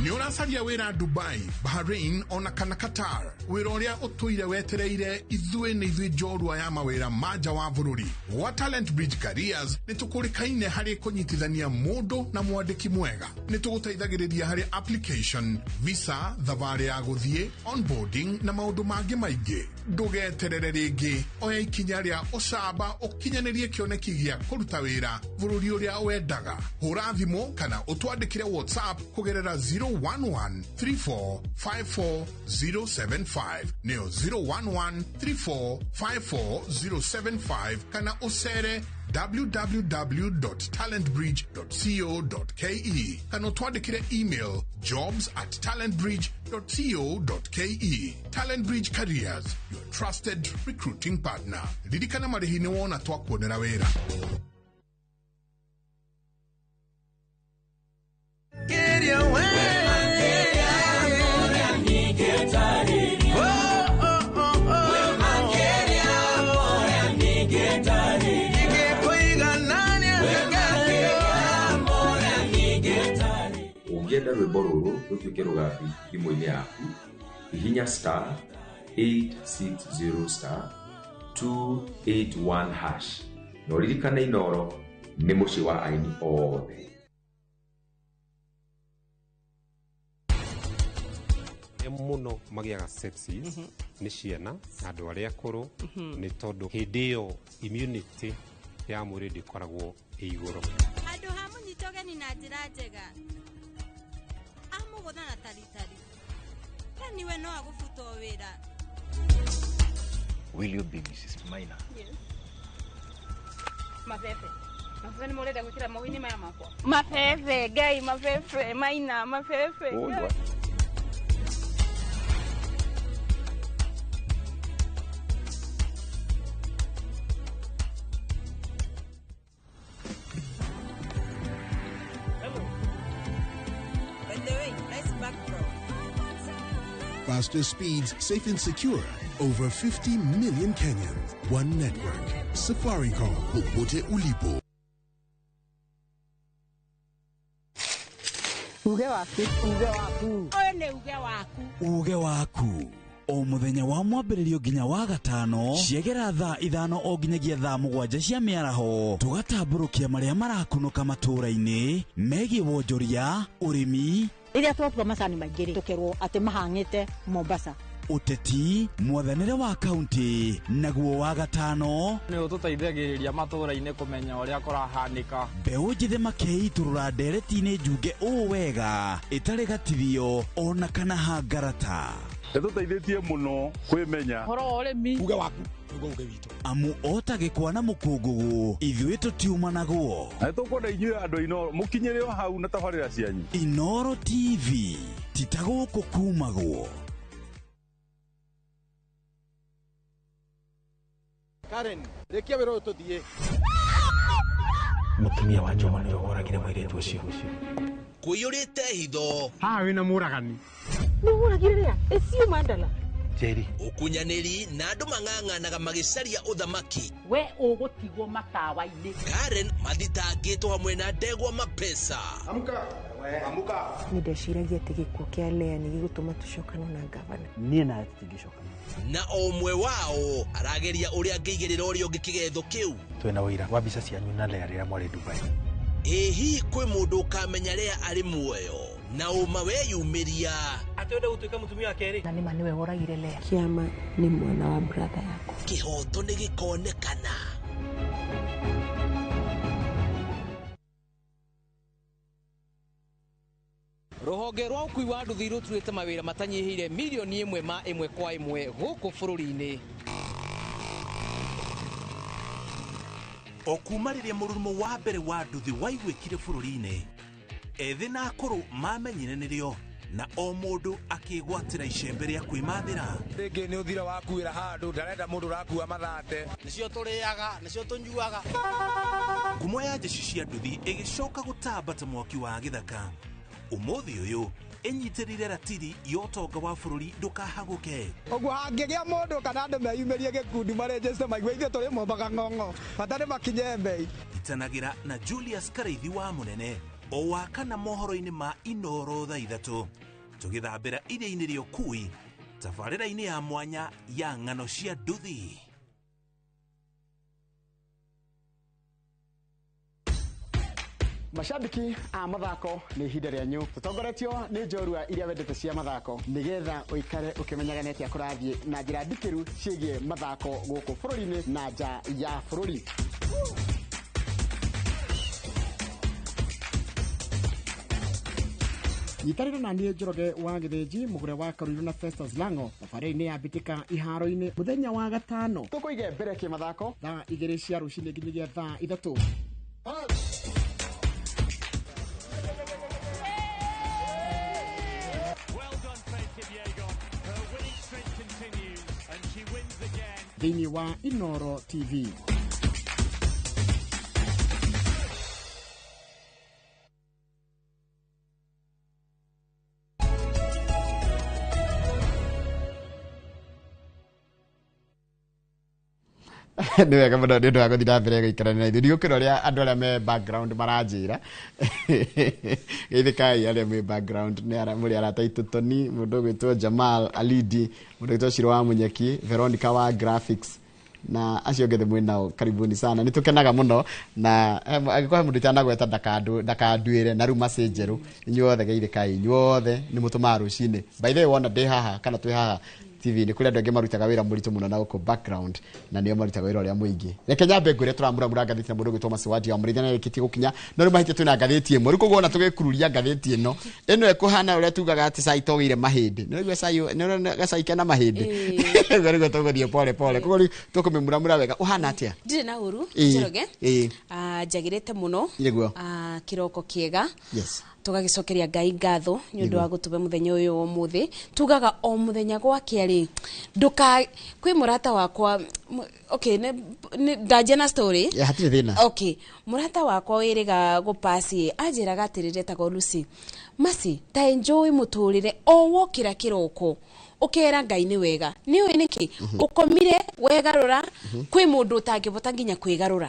Nĩ ũra Ũracaria wĩra Dubai, Bahrain ona kana Qatar, wĩra ũrĩa ũtũire wetereire ithuĩ nĩ ithuĩ njorua ya mawĩra ma nja wa bũrũri. Gwa Talent Bridge Careers nĩ tũkũrĩkaine harĩ kũnyitithania mũndũ na mwandĩki mwega. Nĩ tũgũteithagĩrĩria harĩ application, visa, thabarĩ ya gũthiĩ, onboarding na maũndũ mangĩ maingĩ. Ndũgeterere rĩngĩ, oya ikinya rĩa ũcamba ũkinyanĩrie kĩoneki gĩa kũruta wĩra bũrũri ũrĩa wendaga. Hũra thimũ kana ũtwandĩkĩre WhatsApp kũgerera 011 34 54 075, nĩyo 011 34 54 075, kana ũcere www.talentbridge.co.ke kana ũtwandĩkĩre email jobs@talentbridge.co.ke. Talent Bridge Careers, your trusted recruiting partner. Ririkana marĩhi nĩ wona twakuonera wĩra. Ũngĩenda rwĩmbo rũrũ rũtuĩke rũgambi thimũ-inĩ yaku, hihinya star 860 star 281 hash na ũririkane Inooro nĩ mũciĩ wa aini othe. Mũno magĩaga sepsis nĩ ciana na andũ arĩa akũrũ, nĩ tondũ hĩndĩ ĩyo immunity ya mwĩrĩ ndĩkoragwo ĩ igũrũ. Handũ ha mũnyita ũgeni na njĩra njega, amũgũtha na taritari, yani we no agũbutwo wĩra. Will you be Mrs. Maina? Yes. Mabebe. Mabebe nĩ mũrenda gwĩkĩra moko-inĩ maya makwa. Mabebe, Ngai, mabebe, Maina, mabebe. Oh, By the way, nice backdrop. Faster speeds, safe and secure. Over 50 million Kenyans. One network. Safaricom. Popote ulipo. Uge waku. Uge waku. Ũyũ nĩ uge waku. Uge waku o muthenya wa mwambĩrĩrio nginya wa gatano ciegera thaa 5 o nginyagia thaa 7 cia mĩaraho, tũgatambũrũkia marĩa marakunũka matũũra-inĩ megiĩ wonjoria, ũrĩmi. Rĩrĩa twatua macani maingĩ rĩ, tũkerwo atĩ mahang'ĩte Mombasa. Ũteti, mwathanĩre wa kaunti, naguo wa gatano nĩ ũtũteithagĩrĩria matũũra-inĩ kũmenya ũrĩa kũrahanĩka. Mbeũ njĩthĩ makeitũrũra ndereti-inĩ njunge ũũ wega ĩtarĩ gatithio ona kana hangarata. Ĩtũteithĩtie mũno kwĩmenya ũhoro wa ũrĩmi. Uge waku nĩguo uge witũ, amu ota gĩkwa na mũkũngũgũ ithuĩ tũtiumanagwo. Na nĩtũkwenda inyuĩ andũ a Inooro mũkinyĩre o hau na tabarĩra cianyu. Inooro TV ti ta gũkũ kumagwo. Karen, rĩkia wĩra ũyũ tũthiĩ. Mũtumia wa Njoma nĩwe woragire mũirĩtu ũcio. Kũiyũrĩte hitho. Haha wĩna mũragani. Nĩ mũragire rĩa? Ĩcio mandala. Njeri. Ũkunyanĩri na andũ mang'ang'anaga magĩcaria ũthamaki. We ũgũtigwo matawa-inĩ. Karen mathitangĩtwo hamwe na ndegwa mapesa. Amka. Amka. Nĩ ndeciragia atĩ gĩkuũ kĩa Lea nĩ gĩgũtũma tũcokane na gavana. Niĩ nawe tũtingĩcokana. Na o ũmwe wao arageria ũrĩa angĩigĩrĩra ũrĩa ũngĩ kĩgetho kĩu. Twĩna ũira wa mbica cianyu na Lea rĩrĩa mwarĩ Dubai. Ĩ hihi kwĩ mũndũ ũkamenya Lea arĩ muoyo na ũma weyumĩria atĩ wenda gũtuĩka mũtumia wa kerĩ? Na nĩma nĩwe woragire Lea. Kĩama nĩ mwana wa brother yakwa. Kĩhoto nĩ gĩkonekana. Rũhonge rwa ũkui wa nduthi rũturĩte mawĩra matanyihĩire milioni 1 ma 1 kwa 1 gũkũ bũrũri-inĩ. O kuma rĩrĩa mũrurumo wa mbere wa nduthi waiguĩkire bũrũri-inĩ, ethĩ na akũrũ mamenyire nĩrĩo na o mũndũ akĩgwatĩra icembe rĩa kwĩmathĩra. Rĩngĩ nĩ ũthira wakuĩra handũ, ndarenda mũndũ ũrakua mathate. Nĩcio tũrĩaga, nĩcio tũnyuaga. Ngumo ya njeci cia nduthi ĩgĩcoka gũtamba ta mwaki wa gĩthaka. Ũmũthĩ ũyũ ĩnyitĩrĩire ratiri ya ũtonga wa bũrũri ndũkahagũke. Ũguo hangĩgĩa mũndũ kana andũ meyumĩrie gĩkundi marenjeste maigue ithuĩ tũrĩ mombaga ng'ong'o, bata nĩ makinye mbei. Itanagĩra na Julius Karaithi wa Mũnene o wa kana mohoro-inĩ ma Inooro thaa 3. Tũgĩthambĩra iria-inĩ rĩa ũkui tabarĩra-inĩ ya mwanya ya ng'ano cia nduthi. Mashabiki a mathako nĩ ihinda rĩanyu tũtongoretio nĩ njorua iria wendete cia mathako nĩgetha ũikare ũkĩmenyaga nĩ atĩa kũrathiĩ na njĩra ndikĩru ciĩgiĩ mathako gũkũ bũrũri-inĩ na nja ya bũrũri. Nyitanĩra na niĩ Njoroge wa Gĩthĩnji mũgũre wa Karuiru na Festus Lango thabarĩ-inĩ ya mbĩtĩka iharo-inĩ mũthenya wa gatano tũkũige mbere kĩmathako thaa 2 cia rũcinĩ nginyagia thaa 3. Thĩinĩ wa Inoro TV. Nĩ wega mũno nĩ ũndũ wa gũthiĩ na mbere gũikarania na ithuĩ. Ndigũkĩra ũrĩa andũ arĩa me background maranjĩra. Geithĩkai arĩa me background nĩ mũrĩ arata aitũ Tony, mũndũ ũgwĩtwo Jamal Alidi, mũndũ ũgwĩtwo Shiro wa Munyeki, Veronica wa graphics na acio angĩ mwĩ nao, karibuni sana. Nĩ tũkenaga mũno na angĩkorwo he mũndũ itanagweta ndakanduĩre na rĩu macĩ njerũ. Inyuothe geithĩkai, inyuothe nĩ mũtũmaga rũcinĩ. By the way, wona ndĩ haha kana twĩ haha TV nĩ kũrĩ andũ angĩ marutaga wĩra mũritũ mũno na gũkũ background na nĩo marutaga wĩra ũrĩa mũingĩ. Reke nyambe ngwĩre tũramuramura ngathĩti na mũndũ ũgwĩtwo Masiwadi wa Mũrĩithi na nĩarĩkĩtie gũkinya no rĩu mahĩtia twĩna ngathĩti ĩmwe. Rĩu koguo ona tũgĩkururia ngathĩti ĩno ĩno ĩkũhana ũrĩa tugaga atĩ cai togĩire mahĩndĩ. Nĩ ũraigua cai nĩ ũrona gacai kena mahĩndĩ. Ũguo nĩguo tũgũthiĩ pole pole. Koguo rĩu tũkũmĩmuramura wega. Ũhana atĩa? Ndirĩ na ũru, Njoroge. Njagĩrĩte mũno. Nĩguo. Kĩroko kĩega. Yes. Tũgagĩcokeria Ngai ngatho nĩ ũndũ wa gũtũhe mũthenya ũyũ wa ũmũthĩ. Tugaga o mũthenya gwakĩa rĩ, ndũka kwĩ mũrata wakwa, okay, ndanjia na story. Yeah, hatirĩ thĩna. Okay, mũrata wakwa wĩrĩga gũpasi anjĩraga atĩrĩrĩ etagwo Lucy. Masi, ta enjoy mũtũrĩre o wokĩra kĩroko ũkera Ngai nĩ wega. Nĩ ũĩ nĩkĩ? Ũkomire wegarũra, kwĩ mũndũ ũtangĩbota nginya kwĩgarũra.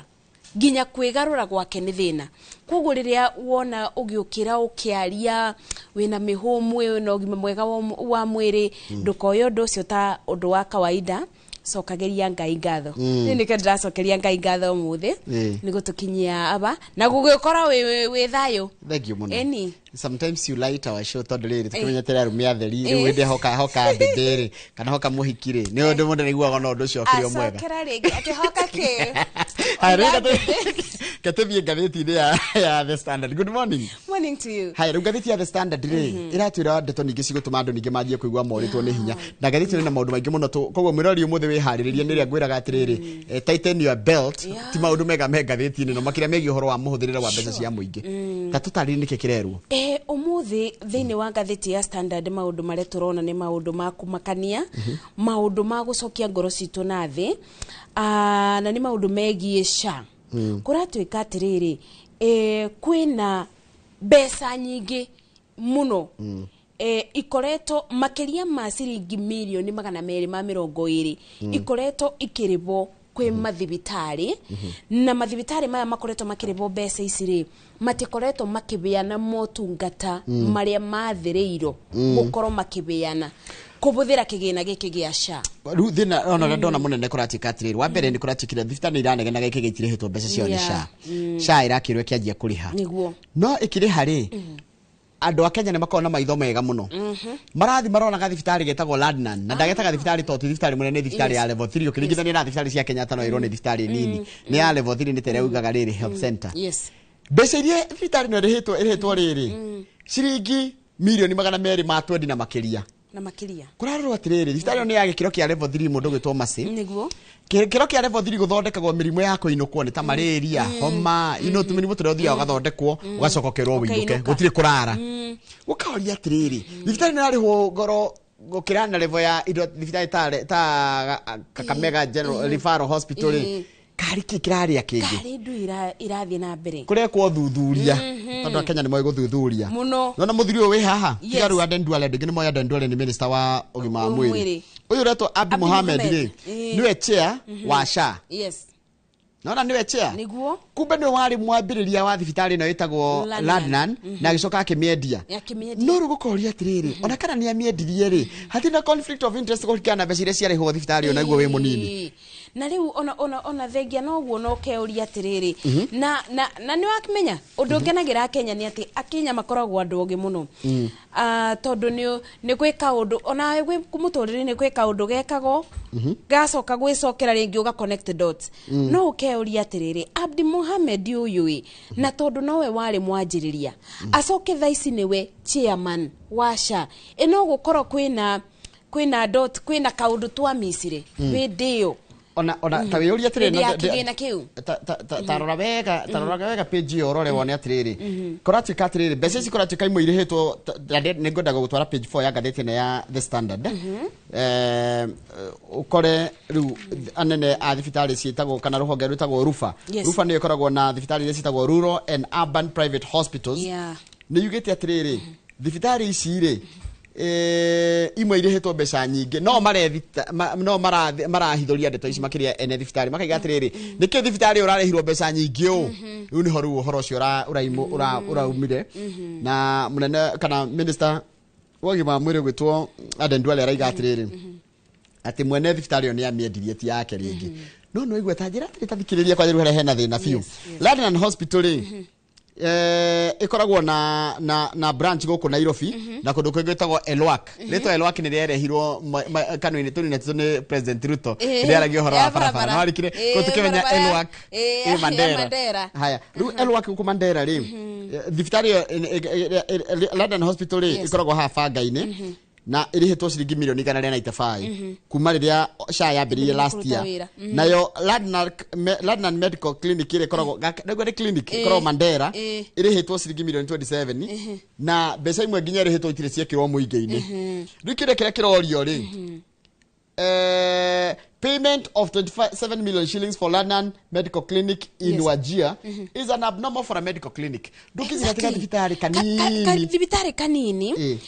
Nginya kwĩgarũra gwake nĩ thĩna. Koguo rĩrĩa wona ũgĩũkĩra ũkĩaria wĩna mĩhũmũ wĩna ũgima mwega wa mwĩrĩ, ndũkoye ũndũ ũcio ta ũndũ wa kawaida, cokagĩria Ngai ngatho. Niĩ nĩkĩo ndĩracokeria Ngai ngatho ũmũthĩ nĩ gũtũkinyia aba na gũgĩkorwo wĩ thayũ. Thank you mũno. Eni. Sometimes you light our show tondũ rĩrĩ tũkĩmenyete arũme atheri rĩu hĩndĩ hoka mbĩmbĩ rĩ kana hoka mũhiki rĩ nĩ ũndũ mũndũ aiguaga no ũndũ ũcio ũkĩrĩ o mwega. Acokera rĩngĩ akĩhoka kĩ? Haya, rĩu katũthiĩ ngathĩti-inĩ ya The Standard. Good morning. Morning to you. Haya, rĩu ngathĩti ya The Standard rĩ ĩratwĩra ndeto ningĩ cigũtũma andũ ningĩ manjie kũigua morĩtwo nĩ hinya. Na ngathĩti ĩno ĩna maũndũ maingĩ mũno koguo mwĩrori ũmũthĩ wĩharĩrĩrie nĩ ĩrĩa ngwĩraga atĩrĩrĩ, tighten your belt, ti maũndũ mega me ngathĩti-inĩ ĩno makĩria megiĩ ũhoro wa mũhũthĩrĩre wa mbeca cia mũingĩ. Ta tũtarĩrie nĩkĩ kĩrerwo. Ũmũthĩ thĩinĩ wa ngathĩti ya Standard maũndũ marĩa tũrona nĩ maũndũ ma kũmakania, maũndũ ma gũcokia ngoro citũ na thĩ, na nĩ maũndũ megiĩ SHA. Kũratuĩka atĩrĩrĩ, kwĩna mbeca nyingĩ mũno ikoretwo makĩria ma ciringi mirioni 220 ikoretwo ikĩrĩhwo kwĩ mathibitarĩ, na mathibitarĩ maya makoretwo makĩrĩhwo mbeca ici rĩ matikoretwo makĩbeana motungata marĩa mathĩrĩirwo gũkorwo makĩbeana kũbũthĩra kĩgĩna gĩkĩ gĩa SHA. Rĩu thĩna ona ũrĩa ndona mũnene kũratuĩka atĩrĩrĩ, wa mbere nĩ kũratuĩkire thibitarĩ nĩ iranegenaga gĩkĩ gĩtirĩhĩtwo mbeca ciao nĩ SHA. SHA ĩrakĩrwo ĩkĩanjia kũrĩha. Nĩguo. No ĩkĩrĩha rĩ, andũ a Kenya nĩ makoragwo na maitho mega mũno. Marathi maronaga thibitarĩ getagwo Ladnan na ndagetaga thibitarĩ tondũ ti thibitarĩ mũnene, nĩ thibitarĩ ya level 3 ũkĩringithania na thibitarĩ cia Kenyatta no ĩrwo nĩ thibitarĩ nini. Nĩ ya level 3 nĩ ta ĩrĩa ugaga rĩrĩ health center. Mbeca iria thibitarĩ ĩno ĩrĩhĩtwo rĩrĩ ciringi mirioni 220 na makĩria. Na makĩria. Kũrarorwo atĩrĩrĩ, thibitarĩ ĩno nĩ ya gĩkĩro kĩa level 3 mũndũ ũgwĩtwo Mercy. Nĩguo. Gĩkĩro kĩa level 3 gũthondekagwo mĩrimũ ya kũinũkwo nĩ ta malaria, homa, ino tũmĩrimũ tũrĩa ũthiaga ũgathondekwo, ũgacoka ũkerwo ũinũke, gũtirĩ kũrara. Gũkaũria atĩrĩrĩ, thibitarĩ ĩno ĩrarĩhwo goro gũkĩra na level ya indo thibitarĩ ta Kakamega General Referral Hospital rĩ, karĩ kĩ kĩrarĩa kĩngĩ? Karĩ ndu irathiĩ na mbere. Kũrekwo thuthuria, tondũ Akenya nĩ moĩ gũthuthuria. Mũno. Nona mũthuri ũyũ wĩ haha, tiga rĩu Aden Duale, andũ aingĩ nĩ moĩ Aden Duale nĩ minister wa ũgima wa mwĩrĩ. Ũyũ ũretwo Abi Mohamed rĩ, nĩwe chair wa SHA. Nona niwe chair. Niguo. Kumbe niwe wari mwambĩrĩria wa thibitarĩ ĩno ĩtagwo Ladnan na agĩcoka akĩmĩendia. No rĩu gũkoria atĩrĩrĩ, ona kana nĩ amĩendirie rĩ, hatirĩ na conflict of interest kũringana na mbeca iria ciarĩhwo thibitarĩ ĩyo naguo wĩ mũnini. Na rĩu ona thengia noguo no keũria atĩrĩrĩ, na na nĩ wakĩmenya ũndũ ngenagĩra Kenya nĩ atĩ Akenya makoragwo andũ ogĩ mũno. Tondũ nĩ gwĩ kaũndũ ona gwĩ mũtũrĩre-inĩ gwĩ kaũndũ gekagwo gacoka gwĩcokera rĩngĩ ũga connect dots. No ũkeũria atĩrĩrĩ, Abdi Mohamed ũyũ na tondũ nowe warĩ mwanjĩrĩria acoke thaa ici nĩwe chairman wa SHA, ĩno gũkorwo kwĩna dot kwĩna kaũndũ twamicire hĩndĩ ĩyo ona ta wĩyũrie atĩrĩrĩ, ta rora wega page ĩyo ũrore wone atĩrĩrĩ, kũratuĩka atĩrĩrĩ mbeca ici kũratuĩka imwe irĩhĩtwo, nĩ ngwendaga gũtwara page 4 ya ngathĩti ĩno ya The Standard. Ũkore rĩu anene a thibitarĩ ciĩtagwo kana rũhonge rwĩtagwo Rufa. Rufa nĩyo ĩkoragwo na thibitarĩ iria ciĩtagwo Rural and Urban Private Hospitals. Nĩ yugĩte atĩrĩrĩ, thibitarĩ ici rĩ imwe irĩhĩtwo mbeca nyingĩ no no marahithũria ndeto ici makĩria ene thibitarĩ makaiga atĩrĩrĩ, nĩkĩ thibitarĩ ũrarĩhirwo mbeca nyingĩ ũũ? Rĩu nĩho rĩu ũhoro ũcio ũraumire na mũnene kana minister wa ũgima wa mwĩrĩ gwĩtwo Aden Duale araiga atĩrĩrĩ atĩ mwene thibitarĩ ĩyo nĩ amĩendirie ti yake rĩngĩ. No no igua ta njĩra atĩrĩ ta thikĩrĩria kwanja rĩu harĩa hena thĩna biũ. Ladnan Hospital rĩ ĩkoragwo na branch gũkũ Nairobi na kũndũ kũngĩ gwĩtagwo Elwak. Rĩtwa Elwak nĩ rĩarehirwo kanua-inĩ tũnini nĩ President Ruto rĩrĩa aragia ũhoro wa barabara. No arikire kũu tũkĩmenya Elwak ĩ Mandera. Haya, rĩu Elwak gũkũ Mandera rĩ, thibitarĩ ĩyo London Hospital rĩ ĩkoragwo haha Banga-inĩ na ĩrĩhĩtwo ciringi milioni 195 kuma rĩrĩa SHA yambĩrĩirie last year. Nayo Ladnan Medical Clinic ĩrĩa ĩkoragwo nĩguo nĩ clinic ĩkoragwo Mandera ĩrĩhĩtwo ciringi milioni 27 na mbeca imwe nginya ĩrĩhĩtwo itirĩ ciekĩrwo mũingĩ-inĩ. Rĩu kĩrĩa kĩrĩa kĩrorio rĩ, payment of 27 million shillings for Ladnan Medical Clinic in Wajir is an abnormal for a medical clinic. Ndũkĩzigatia thibitarĩ kanini. Thibitarĩ kanini.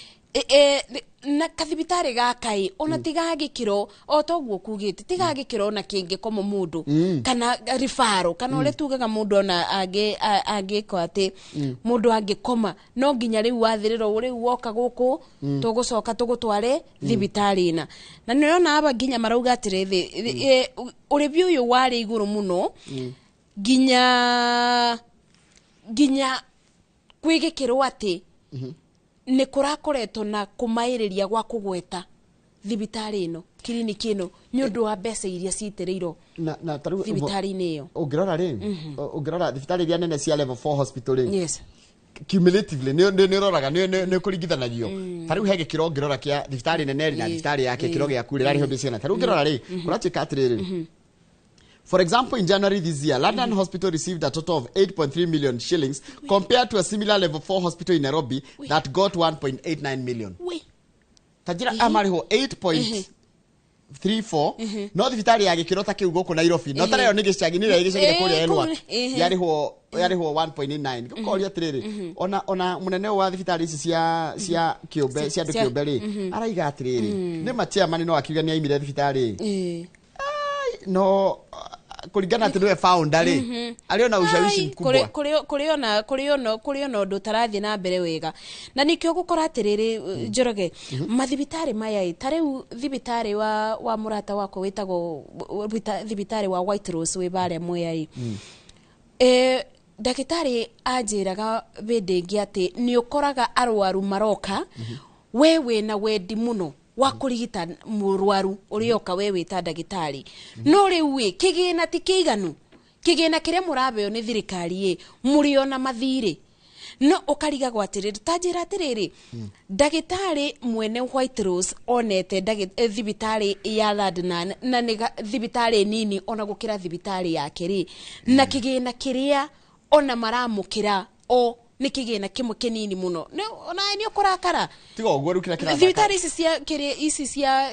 Na kathibitarĩ gaka ona tigagĩkĩro o toguo kugĩte tigagĩkĩro na kĩngĩkomo mũndũ kana ribaro kana ũrĩa tugaga mũndũ ona angĩko atĩ mũndũ angĩkoma no nginya rĩu wathĩrĩrwo rĩu woka gũkũ tũgũcoka tũgũtware thibitarĩ ĩna. Na nĩũrona aba nginya marauga atĩrĩrĩ, ũrĩbi ũyũ warĩ igũrũ mũno nginya kwĩgĩkĩrwo atĩ nĩ kũrakoretwo na kũmaĩrĩria gwa kũgweta thibitarĩ ĩno kiriniki ĩno nĩ ũndũ wa mbeca iria citĩrĩirwo thibitarĩ-inĩ ĩyo. Ũngĩrora rĩ, ũngĩrora thibitarĩ iria nene cia level 4 hospital rĩ, cumulatively nĩ ũroraga nĩ kũringithanagio. Ta rĩu he gĩkĩro ũngĩrora kĩa thibitarĩ nene na thibitarĩ ya gĩkĩro gĩaku rĩ ĩrarĩhwo mbeca cigana. Ta rĩu ũngĩrora rĩ, kũratuĩka atĩrĩrĩ, for example, in January this year, London Hospital received a total of 8.3 million shillings compared to a similar level 4 hospital in Nairobi that got 1.89 million. Tajira amarĩhwo 8.34 no thibitarĩ ya gĩkĩro ta kĩu gũkũ Nairobi no tarĩo nĩ gĩcagi nĩ gĩcagi kũrĩa Elwak yarĩhwo 1.89. Gũkoria atĩrĩrĩ, ona mũnene wa thibitarĩ ici cia kĩũmbe cia andũ kĩũmbe rĩ araiga atĩrĩrĩ nĩ ma chairman no akiuga nĩ aimire thibitarĩ no kulingana atĩ nĩwe founder rĩ arĩ ona ushawishi mkubwa kũrĩ ona ũndũ ũtarathiĩ na mbere wega. Na nĩkĩo gũkora atĩrĩrĩ Njoroge, mathibitarĩ maya ta rĩu thibitarĩ wa mũrata wakwa wĩtagwo thibitarĩ wa White Rose wĩ barĩa Mwea ĩ, ndagĩtarĩ anjĩraga hĩndĩ ĩngĩ atĩ nĩ ũkoraga arwaru maroka we wĩna wendi mũno wa kũrigita mũrwaru ũrĩoka we wĩta ndagĩtarĩ, no rĩu ĩ kĩgĩna ti kĩiganu, kĩgĩna kĩrĩa mũrabeo nĩ thirikari ĩ mũrĩ ona mathirĩ. No ũkarigagwo atĩrĩrĩ, ta njĩra atĩrĩrĩ, ndagĩtarĩ mwene White Rose onete thibitarĩ ya Ladnan na nĩ thibitarĩ nini ona gũkĩra thibitarĩ yake rĩ, na kĩgĩna kĩrĩa ona maramũkĩra o nĩ kĩgĩna kĩmwe kĩnini mũno, ona nĩ ũkũrakara. Tiga ũguo rĩu kĩrĩa kĩrathaka thibitarĩ ici cia kĩrĩa ici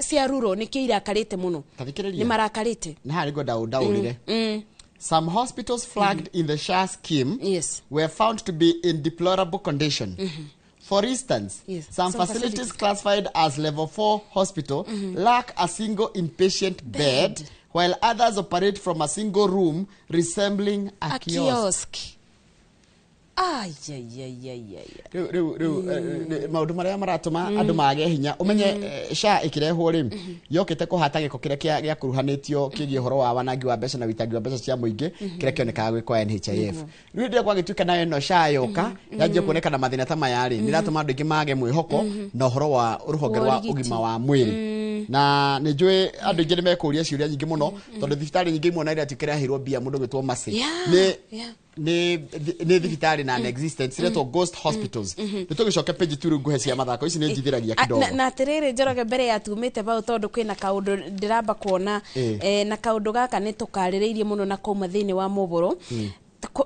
cia ruro nĩ kĩ irakarĩte mũno, nĩ marakarĩte na harĩ ngwenda ũndaũrĩre. Some hospitals flagged in the SHA scheme were found to be in deplorable condition. For instance, some facilities classified as level 4 hospital lack a single inpatient bed, while others operate from a single room resembling a kiosk. Rĩu maũndũ marĩa maratũma andũ mage hinya ũmenye SHA ĩkĩrehwo rĩ yokĩte kũhata gĩko kĩrĩa gĩakuruhanĩtio kĩgiĩ ũhoro wa wanangi wa mbeca na wĩitangi wa mbeca cia mũingĩ kĩrĩa kĩonekaga gwĩ kwa NHIF. Rĩu rĩrĩa gwagĩtuĩka nayo ĩno SHA yoka yanjia kuoneka na mathĩna ta maya rĩ, nĩ ĩratũma andũ aingĩ mage mwĩhoko na ũhoro wa rũhonge rwa ũgima wa mwĩrĩ. Na nĩ njũĩ andũ aingĩ nĩ mekũria ciũria nyingĩ mũno tondũ thibitarĩ nyingĩ imwe na iratuĩka iraheirwo mbia mũndũ gwĩtwo Mercy nĩ thibitarĩ na non-existent ciretwo ghost hospitals. Nĩ tũgĩcoke page 2 rĩu nguhe cia mathako ici nĩ njithiragia kidogo. Na atĩrĩrĩ Njoroge, mbere ya tumĩte bau tondũ kwĩna kaũndũ ndĩramba kuona na kaũndũ gaka nĩ tũkarĩrĩirie mũno na kauma thĩinĩ wa mohoro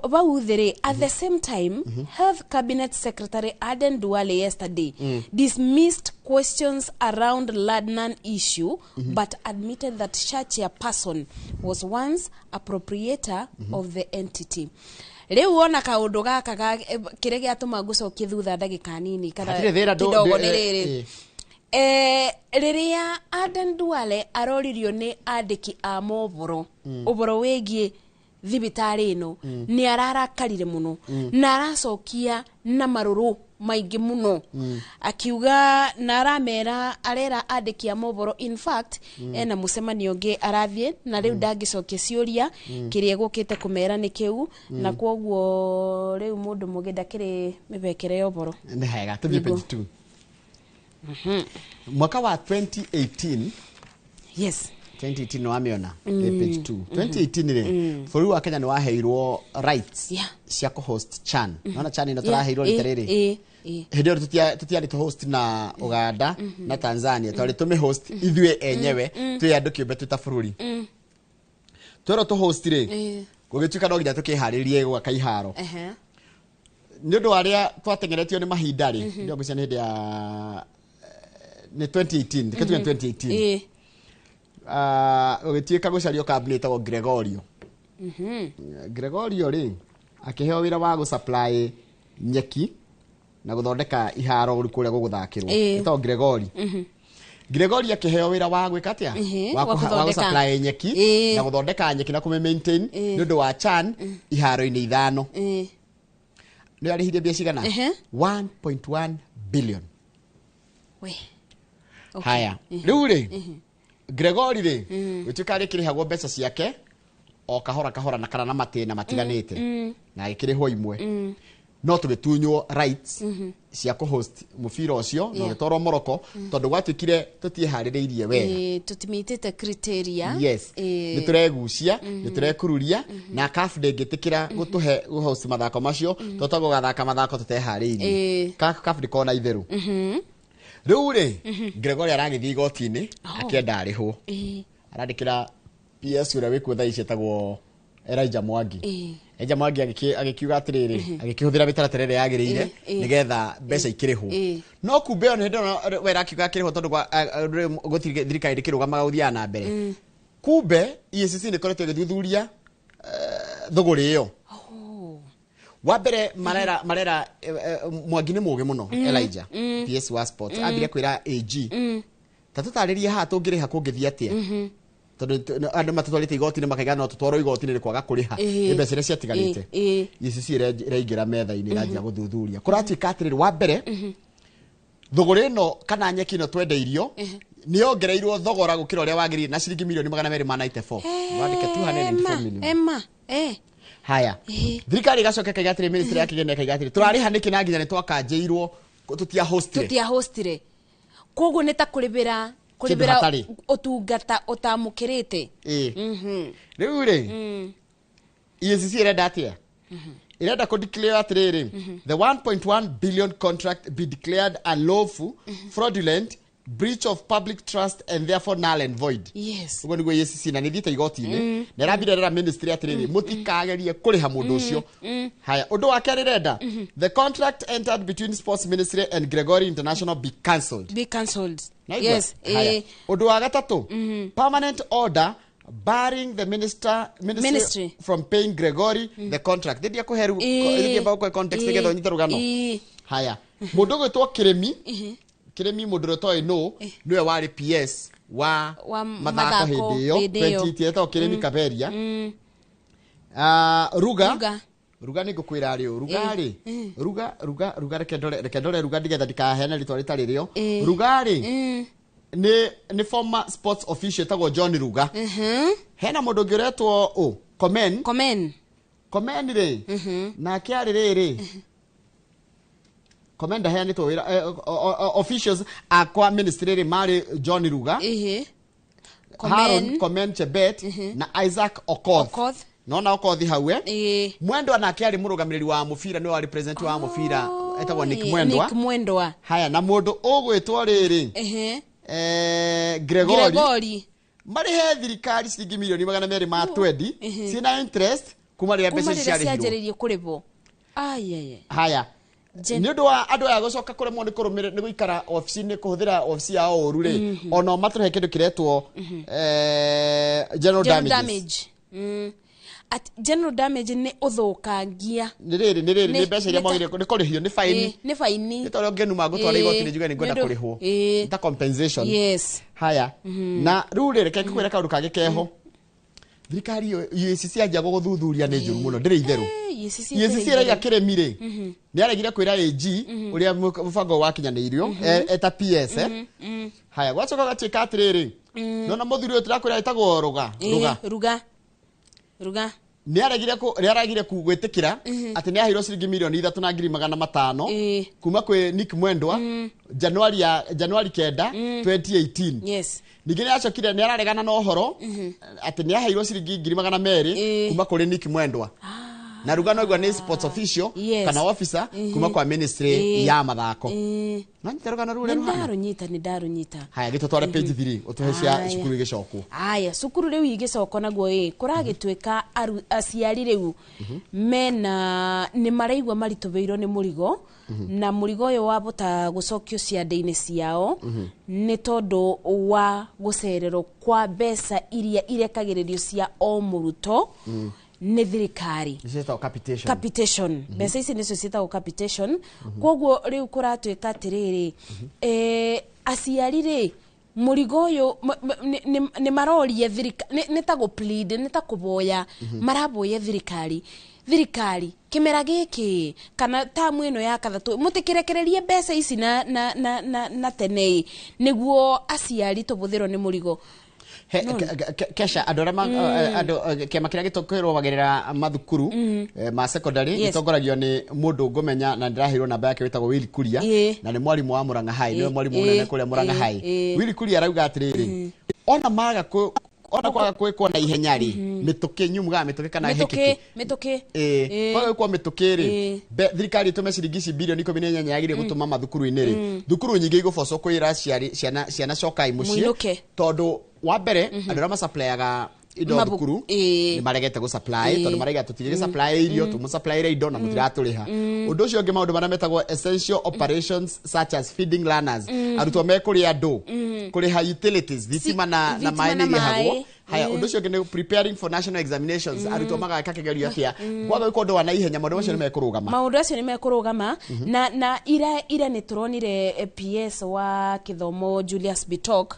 bau thĩrĩ. At the same time, Health Cabinet Secretary Aden Duale yesterday dismissed questions around Ladnan issue but admitted that SHA chairperson was once a proprietor of the entity. Rĩu wona kaũndũ gaka kĩrĩa gĩatũma ngũcokie thutha ndagĩka nini kana kidogo nĩ rĩrĩ, rĩrĩa Aden Duale aroririo nĩ andĩki a mohoro ũhoro wĩgiĩ thibitarĩ ĩno, nĩ ararakarire mũno na aracokia na marũrũ maingĩ mũno, akiuga na aramera arera andĩki a mohoro in fact ena mũcemanio ũngĩ arathiĩ na rĩu ndangĩcokia ciũria, kĩrĩa gũkĩte kũmera nĩ kĩu, na kwoguo rĩu mũndũ mũgĩ ndakĩrĩ mĩbekere ya ũhoro. Nĩ hega tũthiĩ page 2. Mwaka wa 2018. Yes, 2018 nĩ wamĩona page 2. 2018 rĩ, bũrũri wa Kenya nĩ waheirwo rights cia kũ-host CHAN. Nona CHAN ĩno tũraheirwo rita rĩrĩ, hĩndĩ ĩyo tũtiarĩ tũ-host na Uganda na Tanzania, twarĩ tũmĩ-host ithuĩ enyewe twĩ andũ kĩũmbe twĩ ta bũrũri. Twerwo tũ-host rĩ, gũgĩtuĩka no nginya tũkĩharĩrie gwaka iharo nĩ ũndũ wa arĩa twateng'eretio nĩ mahinda rĩ. Ndio ngwĩciria nĩ hĩndĩ ya nĩ 2018, reke tuge 2018, gũgĩtuĩka gũcario kambuni ĩtagwo Gregorio. Gregorio rĩ akĩheo wĩra wa gũ-supply nyeki na gũthondeka iharo kũrĩa gũgũthakĩrwo, ĩtagwo Gregori. Gregori akĩheo wĩra wa gwĩka atĩa? Wa gũ-supply nyeki na gũthondeka nyeki na kũmĩ maintain nĩ ũndũ wa CHAN iharo-inĩ 5. Nĩ arĩhirie mbia cigana? 1.1 billion. Haya, rĩu rĩ Gregori rĩ gũtuĩka arĩkĩrĩhagwo mbeca ciake o kahora kahora na kana na matĩna matiganĩte na agĩkĩrĩhwo imwe, no tũgĩtunywo rights cia kũ-host mũbira ũcio na ũgĩtwarwo Morocco tondũ gwatuĩkire tũtiĩharĩrĩirie wega, tũtimitĩte criteria. Yes, nĩ tũregucia, nĩ tũrekururia na CAF ndĩngĩtĩkĩra gũtũhe gũ-host mathako macio tondũ tũgũgathaka mathako tũteharĩirie. CAF ndĩkoragwo na itherũ. Rĩu rĩ Gregori aragĩthiĩ igoti-inĩ akĩenda arĩhwo, arandĩkĩra PS ũrĩa wĩkuo thaa ici etagwo Elijah Mwangi. Elijah Mwangi agĩkiuga atĩrĩrĩ, agĩkĩhũthĩra mĩtaratara ĩrĩa yagĩrĩire nĩgetha mbeca ikĩrĩhwo, no kumbe ĩyo nĩ hĩndĩ ĩyo we arakiuga akĩrĩhwo tondũ gũtirĩ thirikari ndĩkĩrũgamaga gũthiaga na mbere. Kumbe EACC nĩ ĩkoretwo ĩgĩthuthuria thũgũrĩ ĩyo. Wa mbere marera Mwangi nĩ mũũgĩ mũno Elijah PS wa sports ambire kwĩra AG ta tũtarĩrie haha tũngĩrĩha kũngĩthiĩ atĩa, tondũ andũ matũtwarĩte igoti-inĩ makaiga no tũtwarwo igoti-inĩ nĩ kwaga kũrĩha nĩ mbeca iria ciatigarĩte. EACC ĩraingĩra metha-inĩ ĩranjia gũthuthuria. Kũratuĩka atĩrĩrĩ, wa mbere thũgũrĩ ĩno kana nyeki ĩno twendeirio nĩ yongereirwo thogora gũkĩra ũrĩa wagĩrĩire na ciringi milioni 294. Wandĩke 294 million. Haya, thirikari ĩgacoka ĩkaiga atĩrĩ, ministry ya kĩgĩna ĩkaiga atĩrĩ, tũrarĩha nĩkĩ na nginya nĩ twakanjĩirwo tũtiahostire. Koguo nĩ ta kũrĩbĩra ũtungata ũtamũkĩrĩte. Rĩu rĩ EACC ĩrenda atĩa? Ĩrenda kũ declare atĩrĩrĩ, the 1.1 billion contract be declared unlawful, fraudulent, breach of public trust and therefore null and void. Yes. Uguo niguo EACC na nithiite igoti-inĩ na ĩrambire ĩrera ministry atĩrĩrĩ, mũtikagerie kũrĩha mũndũ ũcio. Haya, ũndũ wa kerĩ ĩrenda the contract entered between Sports Ministry and Gregory International be cancelled. Be cancelled. Yes. Ũndũ wa gatatũ, permanent order barring the ministry from paying Gregory the contract. Ndia kũheru ndia bao kwa context nĩgetha ũnyite rũgano. Haya, mũndũ ũgwĩtwo Kĩrĩmi, Kiremi mundu utoĩ nũ nĩwe warĩ PS wa Wa mathako mathako hĩndĩ ĩyo hĩndĩ ĩyo. 20 etagwo Kiremi Kaberia. Ruga Ruga nĩ ngũkwĩra rĩ Ruga rĩ Ruga Ruga Ruga reke ndore Ruga ndigetha ndikaheane rĩtwa rĩtarĩ rĩo. Ruga rĩ nĩ former sports official etagwo John Ruga. Hena mũndũ ũngĩ ũretwo ũ Komen. Komen. Komen rĩ nake arĩ rĩrĩ Komen ndaheanĩtwo wĩra officials akwa ministry rĩ marĩ John Ruga, Haron Komen Chebet na Isaac Okoth. Okoth. Nona Okoth hau Mwendwa nake arĩ mũrũgamĩrĩri wa mũbira, nĩwe warĩ president wa mũbira etagwo Nick Mwendwa. Nick Mwendwa. Haya, na mũndũ ũgwĩtwo rĩrĩ Gregory. Gregory. Marĩhe thirikari ciringi mirioni 220 ciĩna interest kuma rĩrĩa Kuma mbeca ici rĩrĩa ciarĩhirwo. cianjĩrĩirie kũrĩhwo. Ayaya. Haya, nĩ ũndũ wa andũ aya gũcoka kũremwo nĩ kũrũmĩrĩra nĩ gũikara obici-inĩ kũhũthĩra obici yao ũru rĩ, ona o matũhe kĩndũ kĩretwo general General damages. damage. At general damage nĩ ũthũkangia. Nĩ rĩrĩ nĩ rĩrĩ nĩ mbeca iria mwagĩrĩire nĩ kũrĩhio nĩ faini. Nĩ faini. Nĩ ta ũrĩa ũngĩnuma ngũtwara igoti-inĩ njuge nĩ ngwenda kũrĩhwo. Nĩ ta compensation. Yes. Haya, na rĩu rĩ reke ngũkwĩre kaũndũ kangĩ keho. Thirikari ĩyo EACC yanjia gũgũthuthuria nĩ njũru mũno, ndĩrĩ itherũ. EACC EACC ĩraiga Kĩremi rĩ nĩ aregire kwĩra AG ũrĩa mũbango wakinyanĩirio eta PS. Haya, gwacoka gũgatuĩka atĩrĩrĩ, nona mũthuri ũyũ tũrakwĩra etagwo Ruga. Ruga. Ruga. Ruga. Nĩ aregire gwĩtĩkĩra atĩ nĩ aheirwo ciringi mirioni 3,500,000 kuma kwĩ Nick Mwendwa Januari 9 2018. Yes. Ningĩ nĩ acokire nĩ araregana na ũhoro atĩ nĩ aheirwo ciringi 200,000 kuma kũrĩ Nick Mwendwa. Na Ruga noigua nĩ sports official kana officer kuma kwa ministry ya mathako. Nanyita rũgano rũu Nĩ rũhana? ndarũnyita, nĩ ndarũnyita. Haya, gĩtũtware page 3 ũtũhe cia cukuru igĩcokwo. Aya, cukuru rĩu igĩcokwo naguo ĩ kũragĩtuĩka aciari rĩu mena nĩ maraigua maritũhĩirwo nĩ mũrigo, na mũrigo ũyũ wabota gũcokio ciande-inĩ ciao nĩ tondũ wa gũcererwo kwa mbeca iria irekagĩrĩrio cia o mũrutwo nĩ thirikari. Ciĩtagwo capitation. Capitation. Mbeca ici nĩcio ciĩtagwo capitation. Koguo rĩu kũratuĩka atĩrĩrĩ, aciari rĩ mũrigo ũyũ nĩ maroria thirikari, nĩ ta gũ plead, nĩ ta kũboya, maraboya thirikari, thirikari kĩmera gĩkĩ kana tamu ĩno ya kathatũ mũtĩkĩrekererie mbeca ici na tene nĩguo aciari tũbũthĩrwo nĩ mũrigo. Kesha andũ arĩa andũ kĩama kĩrĩa gĩtũkĩrũgamagĩrĩra mathukuru ma secondary gĩtongoragio nĩ mũndũ ngũmenya na ndĩraheirwo namba yake wĩtagwo Willy Kuria, na nĩ mwarimũ wa Murang'a High, nĩwe mwarimũ mũnene kũrĩa Murang'a High. Willy Kuria arauga atĩrĩrĩ, ona maga ona kwaga gwĩkwo na ihenya rĩ, mĩtũkĩ nyumugaga mĩtũkĩ kana hĩkĩki mĩtũkĩ kwaga gwĩkwo mĩtũkĩ rĩ, thirikari ĩtũme ciringi ici bilioni 18 yagĩrĩire gũtũma mathukuru-inĩ rĩ, thukuru nyingĩ igũbocwo kwĩra aciari ciana cokai mũciĩ, tondũ wa mbere andũ arĩa macaplayaga indo thukuru nĩ maregete gũ supply, tondũ maraiga tũtigĩ supply irio, tũmũsupplyre indo na mũtiratũrĩha. Ũndũ ũcio ũngĩ maũndũ marĩa metagwo essential operations such as feeding learners, arutwo mekũrĩa andũ, kũrĩha utilities, thitima na maĩ nĩ irĩhagwo. Haya, ũndũ ũcio ũngĩ nĩ preparing for national examinations, arutwo magaka kĩgerio atĩa, kwaga gwĩkwo ũndũ wa naihenya maũndũ macio nĩ mekũrũgama. Maũndũ acio nĩ mekũrũgama. Na ira nĩ tũronire PS wa kĩthomo Julius Bitok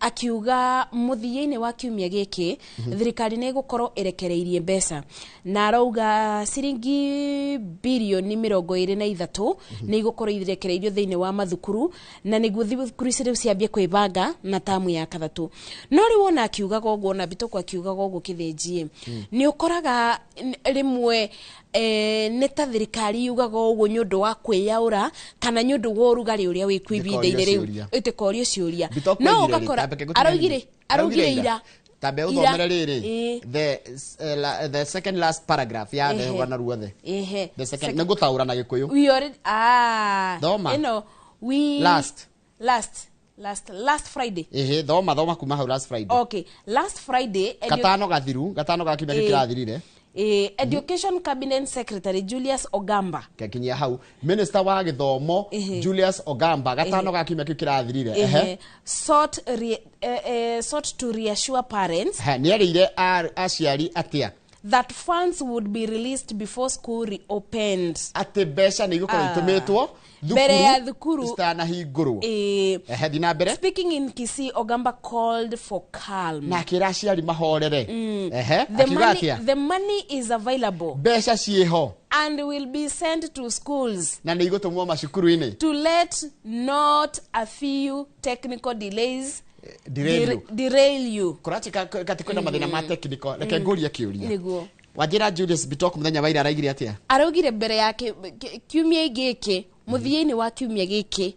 akiuga mũthia-inĩ wa kiumia gĩkĩ thirikari nĩ ĩgũkorwo ĩrekereirie mbeca, na arauga ciringi bilioni 23 nĩ igũkorwo irekereirio thĩinĩ wa mathukuru, na nĩguo thukuru ici rĩu ciambie kwĩbanga na tamu ya kathatũ. No rĩu ona akiugaga ũguo, na Bitoko akiugaga ũguo kĩthĩnjie, nĩ ũkoraga rĩmwe nĩ ta thirikari yugaga ũguo nĩ ũndũ wa kwĩyaũra kana nĩ ũndũ wa ũrugarĩ ũrĩa wĩ kuo ihinda-inĩ rĩu, ĩtĩkorio ciũria. No ũgakora araugire ira tambe uthomere rĩrĩ the second last paragraph ya the rũgano ruothe, the second nĩngũtaũra na Gĩkũyũ. We already thoma ĩno we last last last last Friday. Thoma thoma kuma hau last Friday. Okay, last Friday gatano gathiru, gatano ga kiumia gĩkĩrathirire. Education Cabinet Secretary Julius Ogamba kekinyia hau Minister wa gĩthomo Julius Ogamba gatano ga kiumia kĩu kĩrathirire sought to reassure parents. Nĩ erĩire aciari atĩa That funds would be released before school reopened. Atĩ mbeca nĩ igũkorwo itũmĩtwo mbere ya thukuru citanahingũrwo. Ehe, thiĩ na mbere. Speaking in Kisii, Ogamba called for calm. Na akĩra aciari mahorere. Ehe, The akiuga money, atĩa? the money is available Mbeca ciĩho and will be sent to schools na nĩ igũtũmwo macukuru-inĩ. To let not a few technical delays Derail you. Derail you. Kũratuĩka atĩ kwĩna mathĩna ma technical. Reke ngũrie kĩũria. Nĩguo. Wanjĩra Julius Bitok mũthenya wa ira araigire atĩa? Araugire mbere ya kiumia gĩkĩ, mũthia-inĩ wa kiumia gĩkĩ,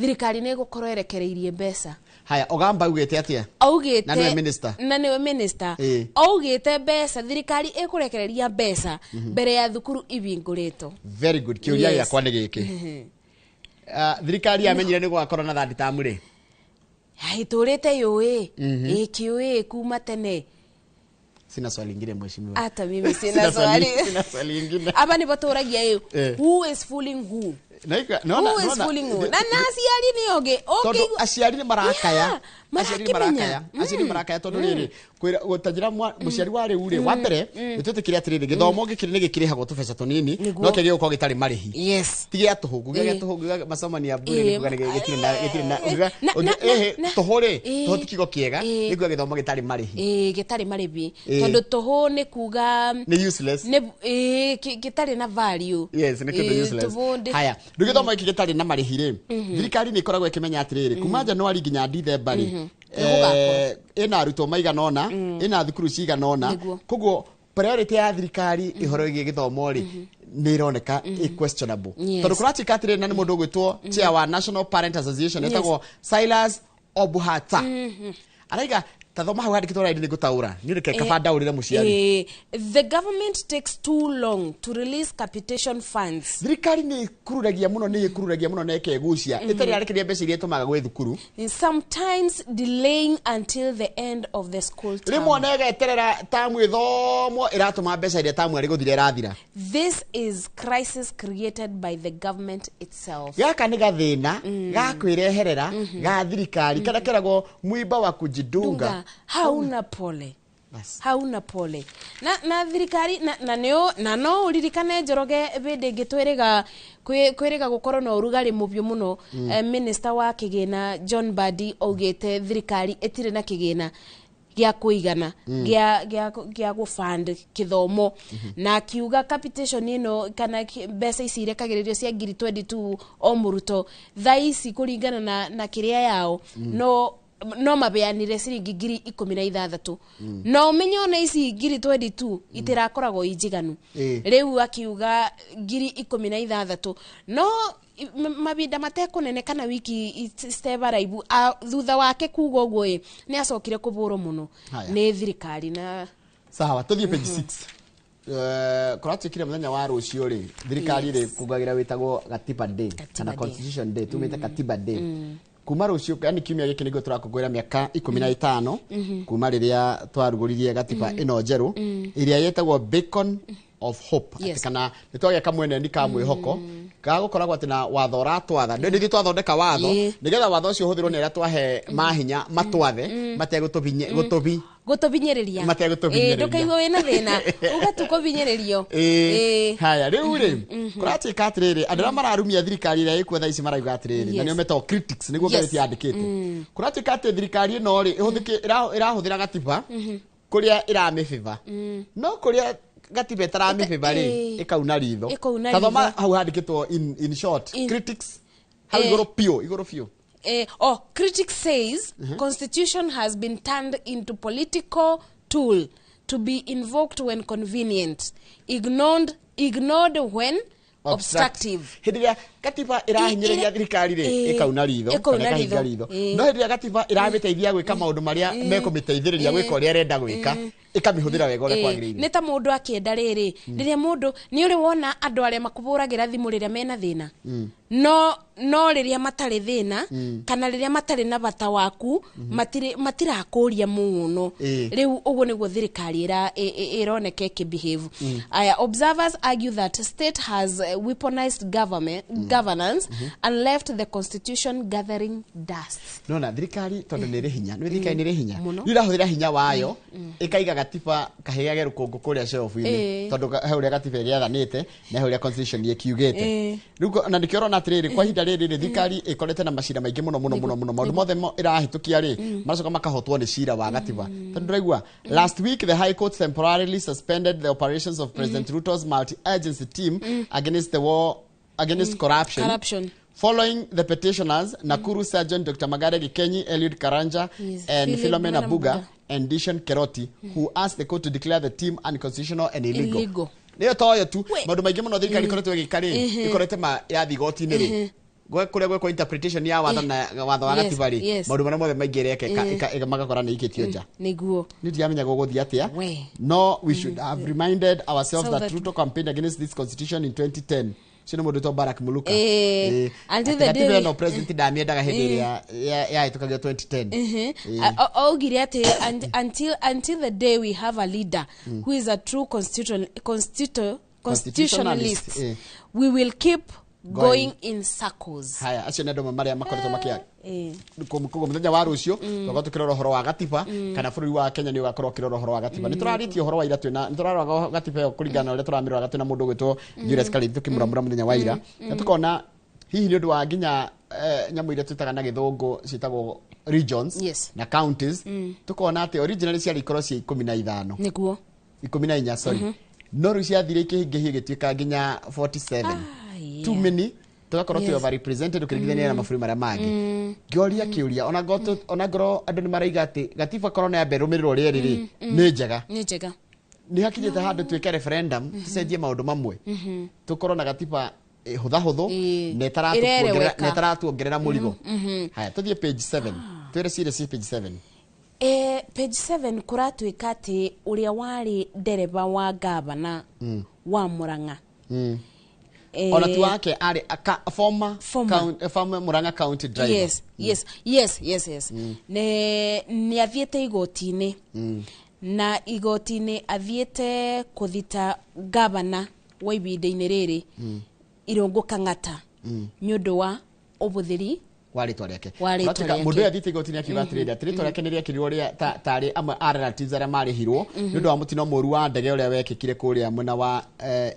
thirikari nĩ ĩgũkorwo ĩrekereirie mbeca. Haya, Ogamba augĩte atĩa? Augĩte Na nĩwe minister. Na nĩwe minister. Augĩte mbeca, thirikari ĩkũrekereria mbeca mbere ya thukuru ibingũrĩtwo. Very good. Kĩũria gĩakwa nĩ gĩkĩ. Thirikari yamenyire nĩ gũgakorwo na third term rĩ? Ĩtũrĩte yũĩ ĩkĩũĩ kuma tene. Sina swali ingine, mheshimiwa. Hata mimi sina swali. Sina swali ingine. Aba nĩbo tũragia ĩ, who is fooling who? Nona, Who is nona, fooling who? Na aciari nĩ ogĩ. Tondũ aciari nĩ marakaya. Yeah, Aciari nĩ marakĩmenya. marakaya, aciari nĩ marakaya tondũ rĩrĩ kwĩra gũtanjĩra mũciari wa rĩu rĩ, wa mbere nĩ twĩtĩkĩre atĩrĩrĩ, gĩthomo gĩkĩrĩ nĩ gĩkĩrĩhagwo tũbeca tũnini, no kĩrĩa gĩgũkorwo gĩtarĩ marĩhi, ti gĩa tũhũ. Nguga gĩa tũhũ, nguga masomo ni ya bure, nĩ kuga gĩtirĩ na gĩtirĩ na nguga ĩhĩ tũhũ rĩ, tũhũ ti kiugo kĩega, nĩ kuga gĩthomo gĩtarĩ marĩhi. Ĩĩ, gĩtarĩ marĩhi, tondũ tũhũ nĩ kuga nĩ useless. Nĩ ĩĩ, gĩtarĩ na value. Yes, nĩ kĩndũ useless. Tũhũ Haya, rĩu gĩthomo gĩkĩ gĩtarĩ na marĩhi rĩ, thirikari nĩ ĩkoragwo ĩkĩmenya atĩrĩrĩ, kuma Januari nginya Dithemba rĩ, ĩna arutwo maigana ũna, ĩna thukuru cigana ũna, koguo priority ya thirikari ĩhoro ĩgiĩ gĩthomo rĩ nĩ ĩroneka ĩ questionable, tondũ kũratuĩka atĩrĩrĩ, na nĩ mũndũ ũgwĩtwo chair wa National Parent Association etagwo Silas Obuhata araiga, tathoma hau handĩkĩtwo raini, nĩ ngũtaũra niĩ, reke kaba ndaũrĩre mũciari. The government takes too long to release capitation funds. Thirikari nĩ ĩkururagia mũno, nĩ ĩkururagia mũno na ĩkegucia ĩtarĩ yarekeria mbeca iria ĩtũmaga gwĩ thukuru. Sometimes delaying until the end of the school term. Rĩmwe na ĩgeterera tamu ĩthomwo ĩratũma mbeca iria tamu ĩrĩ gũthira ĩrathira. This is crisis created by the government itself. Gaka nĩ gathĩna ga kwĩreherera ga thirikari karĩa keragwo mwimba wa kujidunga. Dunga, hauna pole. Bas. Hauna pole na thirikari na nĩo na no ũririkane Njoroge hĩndĩ ĩngĩ twĩrĩga kwĩrĩga gũkorwo na ũrugarĩ mũbiũ mũno. Minister wa kĩgĩna John Mbadi augĩte thirikari ĩtirĩ na kĩgĩna gĩa kũigana gĩa gũfund kĩthomo, na akiuga capitation ĩno kana mbeca ici irekagĩrĩrio cia ngiri 22 o mũrutwo thaa ici kũringana na kĩrĩa yao no mabeanire ciringi 16,000, na ũmenye ona ici ngiri 22 itirakoragwo i njiganu. Rĩu akiuga 16,000 no mabinda matekũnene kana wiki citebaraibu thutha wake kuga ũguo ĩ nĩ acokire kũbũrwo mũno Haya. nĩ thirikari na Sawa, tũthiĩ page 6. Kũratuĩkire mũthenya wa rũciũ rĩ, thirikari rĩ kũgagĩra wĩtagwo Gatiba Day kana Day. Constitution Day, tumĩte Katiba Day. Kuma rũciũ, yani kiumia gĩkĩ, nĩguo tũrakũngũĩra mĩaka 15 kuma rĩrĩa twarugũririe gatiba ĩno njerũ ĩrĩa ĩtagwo Beacon of Hope. Atĩ kana nĩ twagĩa kamweneni ka mwĩhoko gagũkoragwo atĩ na watho ũratwatha, nĩ ithuĩ twathondeka watho nĩgetha watho ũcio ũhũthĩrwo nĩ arĩa twahe mahinya matwathe mategũtũbinyĩrĩria. Gũtũbinyĩrĩria. Mategũtũbinyĩrĩria. Ndũkaigua wĩna thĩna uga tu kũbinyĩrĩrio. Haya, rĩu rĩ kũratuĩka atĩrĩrĩ, andũ arĩa mararumia thirikari ĩrĩa ĩkuo thaa ici marauga atĩrĩrĩ, na nĩo metagwo critics, nĩguo ngathĩti yandĩkĩte, kũratuĩka atĩ thirikari ĩno rĩ ĩrahũthĩra gatiba kũrĩa ĩramĩbĩba, no kũrĩa gatiba ĩtaramĩbĩba rĩ ĩkauna ritho. Ĩkauna Tathoma ritho. hau handĩkĩtwo in short, critics hau igũrũ biũ, igũrũ biũ. Oh, critics says constitution has been turned into political tool to be invoked when convenient, ignored when obstructive. Hĩndĩ ĩrĩa gatiba ĩrahinyĩrĩria thirikari rĩ, ĩkauna ritho ĩkauna kana ĩkahinga ritho. ritho, no hĩndĩ ĩrĩa gatiba ĩramĩteithia gwĩka maũndũ marĩa mekũmĩteithĩrĩria gwĩka ũrĩa ĩrenda gwĩka, ĩkamĩhũthĩra wega ũrĩa kwagĩrĩire. Nĩ ta mũndũ akĩenda rĩrĩ, rĩrĩa mũndũ nĩ ũrĩ wona andũ arĩa makũbũragĩra thimũ rĩrĩa mena thĩna, no rĩrĩa matarĩ thĩna kana rĩrĩa matarĩ na bata waku matirakũria mũno. Rĩu ũguo nĩguo thirikari ĩroneka ĩkĩbehave. Aya, observers argue that state has weaponized government governance and left the constitution gathering dust. Nona thirikari tondũ nĩ ĩrĩ hinya, nĩ thirikari nĩ ĩrĩ hinya. Mũno. Rĩu ĩrahũthĩra hinya wayo ĩkaiga gatiba kahĩgage rũkũngũ kũrĩa shelf-inĩ Ĩĩ. tondũ he ũrĩa gatiba ĩgĩathanĩte na he ũrĩa constitution ĩkiugĩte. Ĩĩ. Rĩu na nĩkĩo ũrona atĩrĩrĩ, kwa ihinda rĩrĩ rĩ, thirikari ĩkorete na macira maingĩ mũno mũno mũno mũno. Maũndũ mothe ĩrahĩtũkia rĩ, maracoka makahotwo nĩ cira wa gatiba, tondũ ndĩraigua last week the High Court temporarily suspended the operations of President Ruto's multi-agency team against the war against corruption, Corruption. Following the petitioners, Nakuru Sergeant Dr. Magare Gikenyi, Eliud Karanja, Yes, and Philomena Philomena Buga, Buga. And Dishon Keroti, who asked the court to declare the team unconstitutional and illegal. Illegal. Nĩyo toyo tu We- maũndũ maingĩ mũno thirikari ĩkoretwo ĩgĩka rĩ, ĩkorete ma yathi igoti-inĩ rĩ, kũrĩa gwekwo interpretation ya watho na watho wa gatiba rĩ, maũndũ marĩa mothe maingĩ ĩreka magakora nĩ ikĩtio nja. Nĩguo. Nĩ ndiramenya gũgũthiĩ atĩa. We. No, we should have reminded ourselves So that that- Ruto campaigned against this constitution in 2010. Ũcio nĩ mũndũ wĩtwo Barack Muluka. Until Atĩ the gatiba day ĩno president ndamĩendaga hĩndĩ ĩrĩa yahĩtũkagio 2010. Augire atĩ until the day we have a leader who is a true constitutionalist, we will keep going in circles. Haya, acio nĩ andũ amwe marĩa makoretwo makĩa koguo mũthenya wa rũciũ tũgakorwo tũkĩrora ũhoro wa gatiba, kana bũrũri wa Kenya nĩ ũgakorwo ũkĩrora ũhoro wa gatiba. Nĩ tũrarĩtie ũhoro wa ira, twĩna nĩ tũraroraga gatiba ĩyo kũringana na ũrĩa tũramĩroraga, twĩna mũndũ ũgwĩtwo Julius Karĩthi tũkĩmũramũra mũthenya wa ira, na tũkona hihi nĩ ũndũ wa nginya nyamũ iria twĩtaga na gĩthũngũ ciĩtagwo regions na counties, tũkona atĩ originally ciarĩ ikorwo ciĩ 15, 14, sorry, no rĩu ciathire ikĩhingĩhia igĩtuĩka nginya 47. Too many, tũgakorwo twĩ overrepresented ũkĩringithania na mabũrũri marĩa mangĩ. Ngĩoria kĩũria, ona ngorwo andũ nĩ maraiga atĩ gatiba korwo nĩ yambe ĩrũmĩrĩrwo rĩerĩ rĩ, nĩ njega, Nĩ njega. Nĩ hakinyĩte handũ twĩke referendum, tũcenjie maũndũ mamwe, tũkorwo na gatiba hũthahũthũ na Ĩrereweka. na ĩtaratuongerera mũrigo. Haya, tũthiĩ page 7, twĩre cire ci page 7. Page 7 kũratuĩka atĩ ũrĩa warĩ ndereba wa gavana wa Murang'a, Ona tu wake arĩ former, Former. Former Murang'a county driver. Yes. Nĩ athiĩte igoti-inĩ, na igoti-inĩ athiĩte kũthita gavana wa ihinda-inĩ rĩrĩ, Irũngũ Kang'ata, nĩ ũndũ wa ũbũthĩri wa rĩtwa rĩake. Wa rĩtwa Ũratuĩka rĩake. mũndũ ũyũ athiĩte igoti-inĩ akiuga atĩrĩrĩ, atĩ rĩtwa rĩake nĩ rĩekĩrirwo rĩa tarĩ amwe a relatives arĩa marĩhirwo nĩ ũndũ wa mũtino mũũru wa ndege ũrĩa wekĩkire kũrĩa mwena wa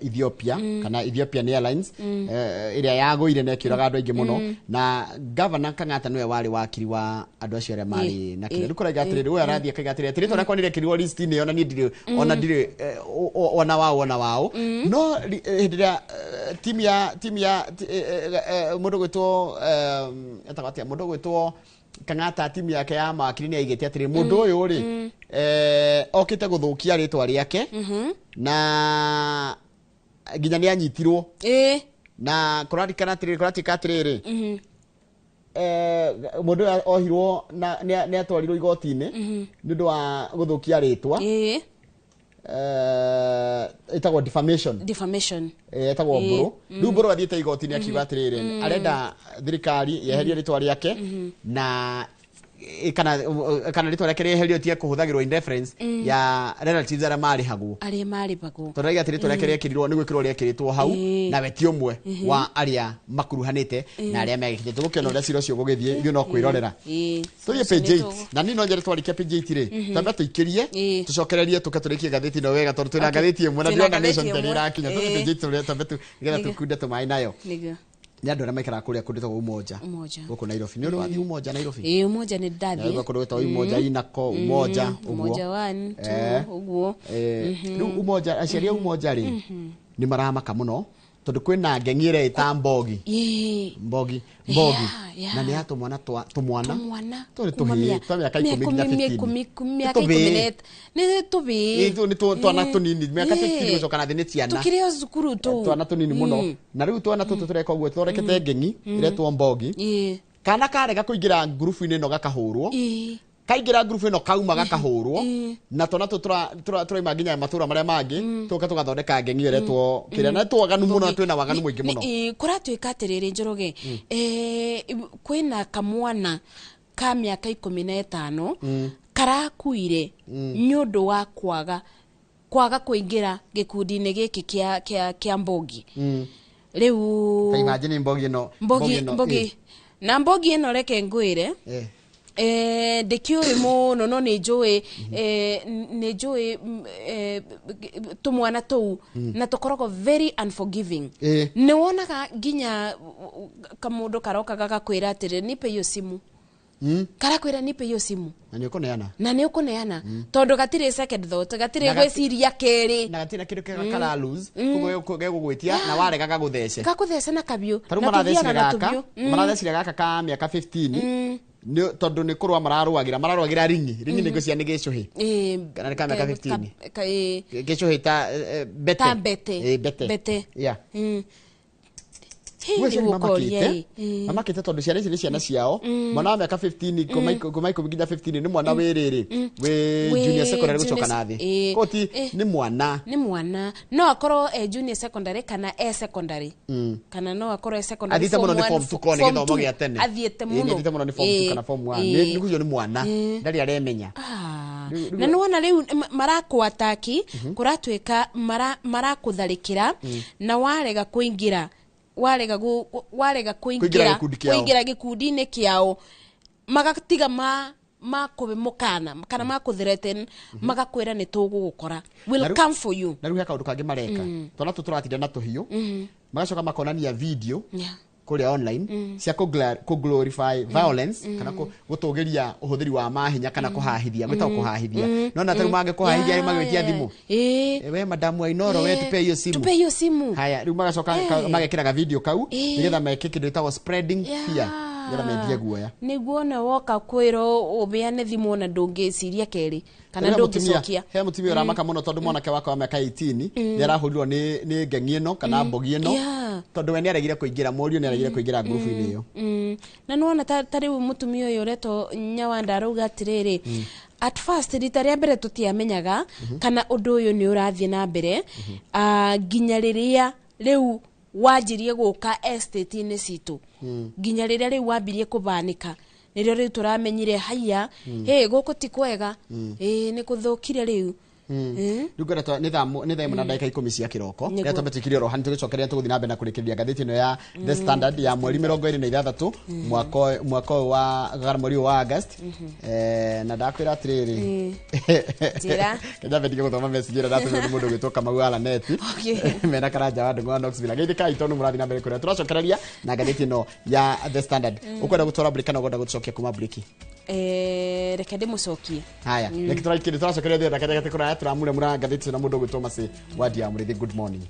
Ethiopia, kana Ethiopian Airlines, ĩrĩa yagũire na ĩkĩũraga andũ aingĩ mũno, na Governor Kang'ata nĩwe warĩ wakiri wa andũ acio arĩa marĩ na kĩrĩa. Rĩu kũraiga atĩrĩrĩ, ũyũ arathiĩ akaiga atĩrĩrĩ, atĩ rĩtwa rĩakwa nĩ rĩekĩrirwo list-inĩ ĩyo na niĩ ndirĩ ona ndirĩ ona wao ona wao. No hĩndĩ ĩrĩa timu ya mũndũ gwĩtwo etagwo atĩa, mũndũ gwĩtwo Kang'ata, timu yake ya mawakiri nĩ aigĩte atĩrĩ, mũndũ ũyũ rĩ, okĩte gũthũkia rĩtwa rĩake, na nginya nĩ anyitirwo, na kũrarikana atĩrĩrĩ, kũratuĩka atĩrĩrĩ, mũndũ ũyũ ohirwo na nĩ atwarirwo igoti-inĩ nĩ ũndũ wa gũthũkia rĩtwa, ĩtagwo defamation. Defamation. Etagwo Mbũrũ. Rĩu Mbũrũ athiĩte igoti-inĩ akiuga atĩrĩrĩ, arenda thirikari yeherie rĩtwa rĩake na kana rĩtwa rĩake rĩeherio tige kũhũthagĩrwo in reference ya relatives arĩa marĩhagwo, arĩa marĩhagwo, tondũ araiga atĩ rĩtwa rĩake rĩekĩrirwo nĩ gwĩkĩrwo rĩekĩrĩtwo hau, na we ti ũmwe wa arĩa makuruhanĩte na arĩa megĩkĩte. Tũgũkĩona ũrĩa cira ũcio ũgũgĩthiĩ, ithuĩ no kwĩrorera. Tũthiĩ page 8, na niĩ no nyende twarĩkia page 8 rĩ, twambe tũikĩrie, tũcokererie, tũke tũrĩkie ngathĩti ĩno wega, tondũ twĩna ngathĩti ĩmwe na Twĩna ndĩrona Nation ngathĩti tene ĩmwe. ĩrakinya. Tũthiĩ page 8, twambe nĩgetha tũkunde tũmaĩ nayo. Nĩguo. Nĩ andũ arĩa maikaraga kũrĩa kũndũ gwĩtagwo Umoja. Umoja. Gũkũ Nairobi. Nĩ ũrĩ wathiĩ Umoja Nairobi? Ĩĩ, Umoja nĩ ndathiĩ. Naigua kũndũ gwĩtagwo Umoja, Inako, Umoja, ũguo. Umoja 1, 2, ũguo. Rĩu Umoja, aciari a Umoja rĩ, nĩ maramaka mũno tondũ kwĩna ngengi ĩrĩa ĩta Mbogi. Mbogi, Mbogi. Na nĩ ya tũmwana twa tũmwana Tũmwana tũrĩ kuma tũhĩĩ twa mĩaka 10 nginya 15. mĩaka Nĩ tũbĩĩ. 10 na nĩ tũbĩĩ. Ĩ, nĩ twana tũnini, mĩaka 15 gũcoka na thĩ, nĩ ciana. Tũkĩrĩ o cukuru tũu. Twana tũnini mũno, na rĩu twana tũtũ tũreka ũguo, tũthondekete ngengi ĩretwo Mbogi. Kana karega kũingĩra ngurubu-inĩ ĩno gakahũrwo, kaingĩra ngurubu ĩno kauma gakahũrwo, na twana tũ tũraima nginya matũra marĩa mangĩ, tũka tũgathondeka ngengi ĩyo ĩretwo kĩrĩa, na twaganu mũno, twĩna waganu mũingĩ mũno. Kũratuĩka atĩrĩrĩ, Njoroge, kwĩna kamwana ka mĩaka 15 karakuire nĩ ũndũ wa kwaga kũingĩra gĩkundi-inĩ gĩkĩ kĩa Mbogi. Rĩu Ta imagine Mbogi ĩno. Mbogi ĩno, Mbogi na Mbogi ĩno, reke ngwĩre, Ndĩkĩũĩ mũno, no nĩ njũĩ, nĩ njũĩ tũmwana tũu na tũkoragwo very unforgiving. Nĩ wonaga nginya kamũndũ karoka gagakwĩra atĩrĩ, "Nipe hiyo simu." Karakwĩra, "Nipe hiyo simu." Na nĩ ũkũneana. Na nĩ ũkũneana, tondũ gatirĩ second thought, gatirĩ Na gwĩciria kerĩ. Na gatirĩ na kĩndũ kĩega kara lose, koguo gegũgwĩtia na warega gagũthece. Gakũthece na kabiũ. Ta rĩu Na marathecire tũthiaga na gaka tũbiũ. Marathecire gaka ka mĩaka 15 nĩ tondũ nĩ kũrũa mararũagĩra ringi ringi. Nĩ ngwĩciria nĩ gĩcũhĩ kana nĩ ka mĩaka 15. Gĩcũhĩ ta bete. Ta bete. Bete. Bete. Yeah. Hey, Rĩu aciari rĩu ũkoria mamakĩte ĩ. Mamakĩte tondũ ciana ici nĩ ciana ciao. Mwana wa mĩaka 15, kuma 10 nginya 15 nĩ mwana wĩ rĩrĩ wĩ Wĩ junior secondary gũcoka junior na thĩ. Koguo ti nĩ mwana. Nĩ mwana, no akorwo e junior secondary kana e secondary, kana no akorwo e secondary. Athiĩte mũno nĩ form form one, 2, korwo nĩ form gĩthomo two. gĩa tene. Athiĩte Ĩ, mũno. nĩ athiĩte mũno nĩ form 2 kana form 1. Nĩ ũcio nĩ mwana, ndarĩ aremenya. Na nĩ wona rĩu marakũataki, kũratuĩka marakũtharĩkĩra, na warega kũingĩra, warega kũingĩra kũingĩra gĩkundi kĩao. Kũingĩra gĩkundi-inĩ kĩao, magatiga ma kũmũkana kana ma kũthreaten, magakwĩra nĩ tũgũgũkora, Na will rĩu- come for you. Na rĩu he kaũndũ kangĩ mareka. Twana tũ tũratinda na tũhiũ, magacoka makonania video kũrĩa online cia kũ glorify violence kana gũtũgĩria ũhũthĩri wa mahinya kana kũhahithia, gwĩtagwo kũhahithia. No na tarĩu mangĩkũhahithia rĩu magwĩtia thimũ. "We madamu wa Inoro, we tupe hiyo simu." "Tupe hiyo simu." Haya, rĩu magacoka magekĩra video kau nĩgetha meke kĩndũ gĩtagwo spreading fear, nĩgetha mendie guoya. Nĩguo ona woka kwĩrwo ũbeane thimũ, ona ndũngĩciria kerĩ kana He mũtumia- ndũngĩcokia. He mũtumia ũramaka mũno tondũ mwanake wake wa mĩaka 18 nĩ arahũrirwo nĩ ngengi ĩno kana mbogi ĩno, tondũ we nĩ aregire kũingĩra, mũriũ nĩ aregire kũingĩra ngurubu-inĩ ĩyo. Na nĩwona ta rĩu mũtumia ũyũ ũretwo Nyawanda arauga atĩrĩrĩ, at first, rita rĩa mbere tũtiamenyaga kana ũndũ ũyũ nĩ ũrathiĩ na mbere, nginya rĩrĩa rĩu wanjirie gũka estate-inĩ citũ, nginya rĩrĩa rĩu wambirie kũbanĩka, nĩrĩo rĩu tũramenyire haiya, hĩ, gũkũ ti kwega. Ĩ nĩ kũthũkire rĩu. Rĩu ngwenda nĩ thaa 1:10 cia kĩroko. Nĩguo. Rĩrĩa twambe tũikirie oro hani, tũgĩcokeria tũgũthiĩ na mbere na kũrĩkĩrĩria ngathĩti ĩno ya The Standard ya mweri 26 mwaka ũyũ wa gara, mweri ũyũ wa August. Na ndakwĩra atĩrĩrĩ, Njĩra. Kenya ndige gũthoma message ĩrĩa ndatũmirwo nĩ mũndũ ũgwĩtwo Kamau Alaneti mena Karanja wa Ndung'u wa Knoxville. Geithĩkai tondũ mũrathiĩ na mbere kũrĩa tũracokereria na ngathĩti ĩno ya The Standard. Ũkwenda gũtwara break kana ũkwenda gũtũcokia kuma break? Reke ndĩmũcokie. Haya, reke tũraikĩrĩ tũracokereria thĩna katika kũraya tũramuremura ngathĩti na mũndũ ũgwĩtwo Mercy Wadia Mũrĩithi. Good morning.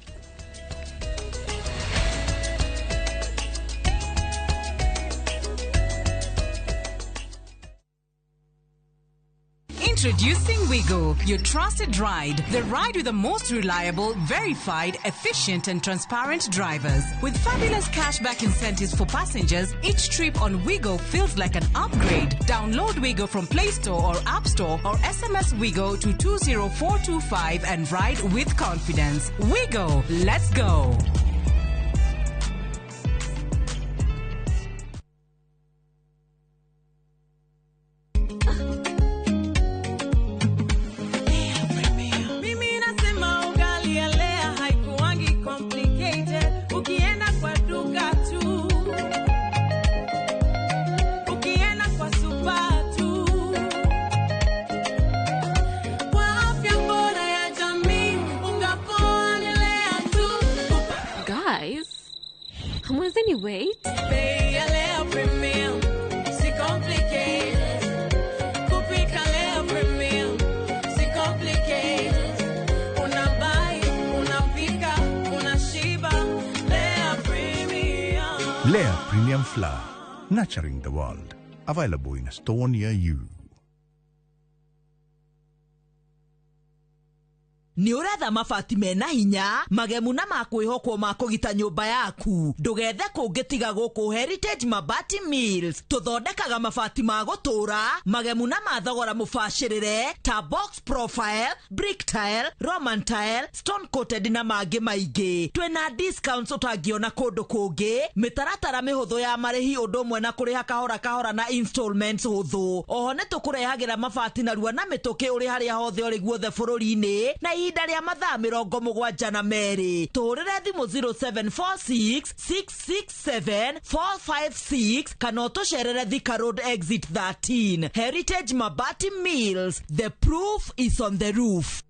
Introducing Wigo, your trusted ride. The ride with the most reliable, verified, efficient, and transparent drivers. With fabulous cashback incentives for passengers, each trip on Wigo feels like an upgrade. Download Wigo from Play Store or App Store or SMS Wigo to 20425 and ride with confidence. Wigo, let's go. Mimi nasema ugali ya Lea haikuangi complicated. Ukienda kwa duka tu, ukienda kwa super tu. Kwa afya bora ya jamii, unga poa ni Lea tu. Guys, hamwezeni wait? Bei ya Lea Premium, si complicated. Kupika Lea Premium, si complicated. Unabuy, unapika, unashiba. Lea Premium. Lea Premium Flour, nurturing the world. Available in a store near you. Nĩ ũretha mabati mena hinya, magemu na makwĩhokwo ma kũgita nyũmba yaku? Ndũgethe kũngĩ tiga gũkũ Heritage Mabati Mills. Tũthondekaga mabati ma gũtũũra, magemu na ma thogora mũbacĩrĩre, ta box profile, brick tile, roman tile, stone coated na mangĩ maingĩ. Twĩna discounts ũtangĩona kũndũ kũngĩ, mĩtaratara mĩhũthũ ya marĩhi, ũndũ ũmwe na kũrĩha kahora kahora na installments hũthũ. Oho nĩ tũkũrehagĩra mabati narua na mĩtũkĩ ũrĩ harĩa hothe ũrĩ guothe bũrũri-inĩ na ihinda rĩa mathaa 72. Tũhũrĩre thimũ 0746 667 456 kana ũtũcerere Thika Road exit 13. Heritage Mabati Mills, the proof is on the roof.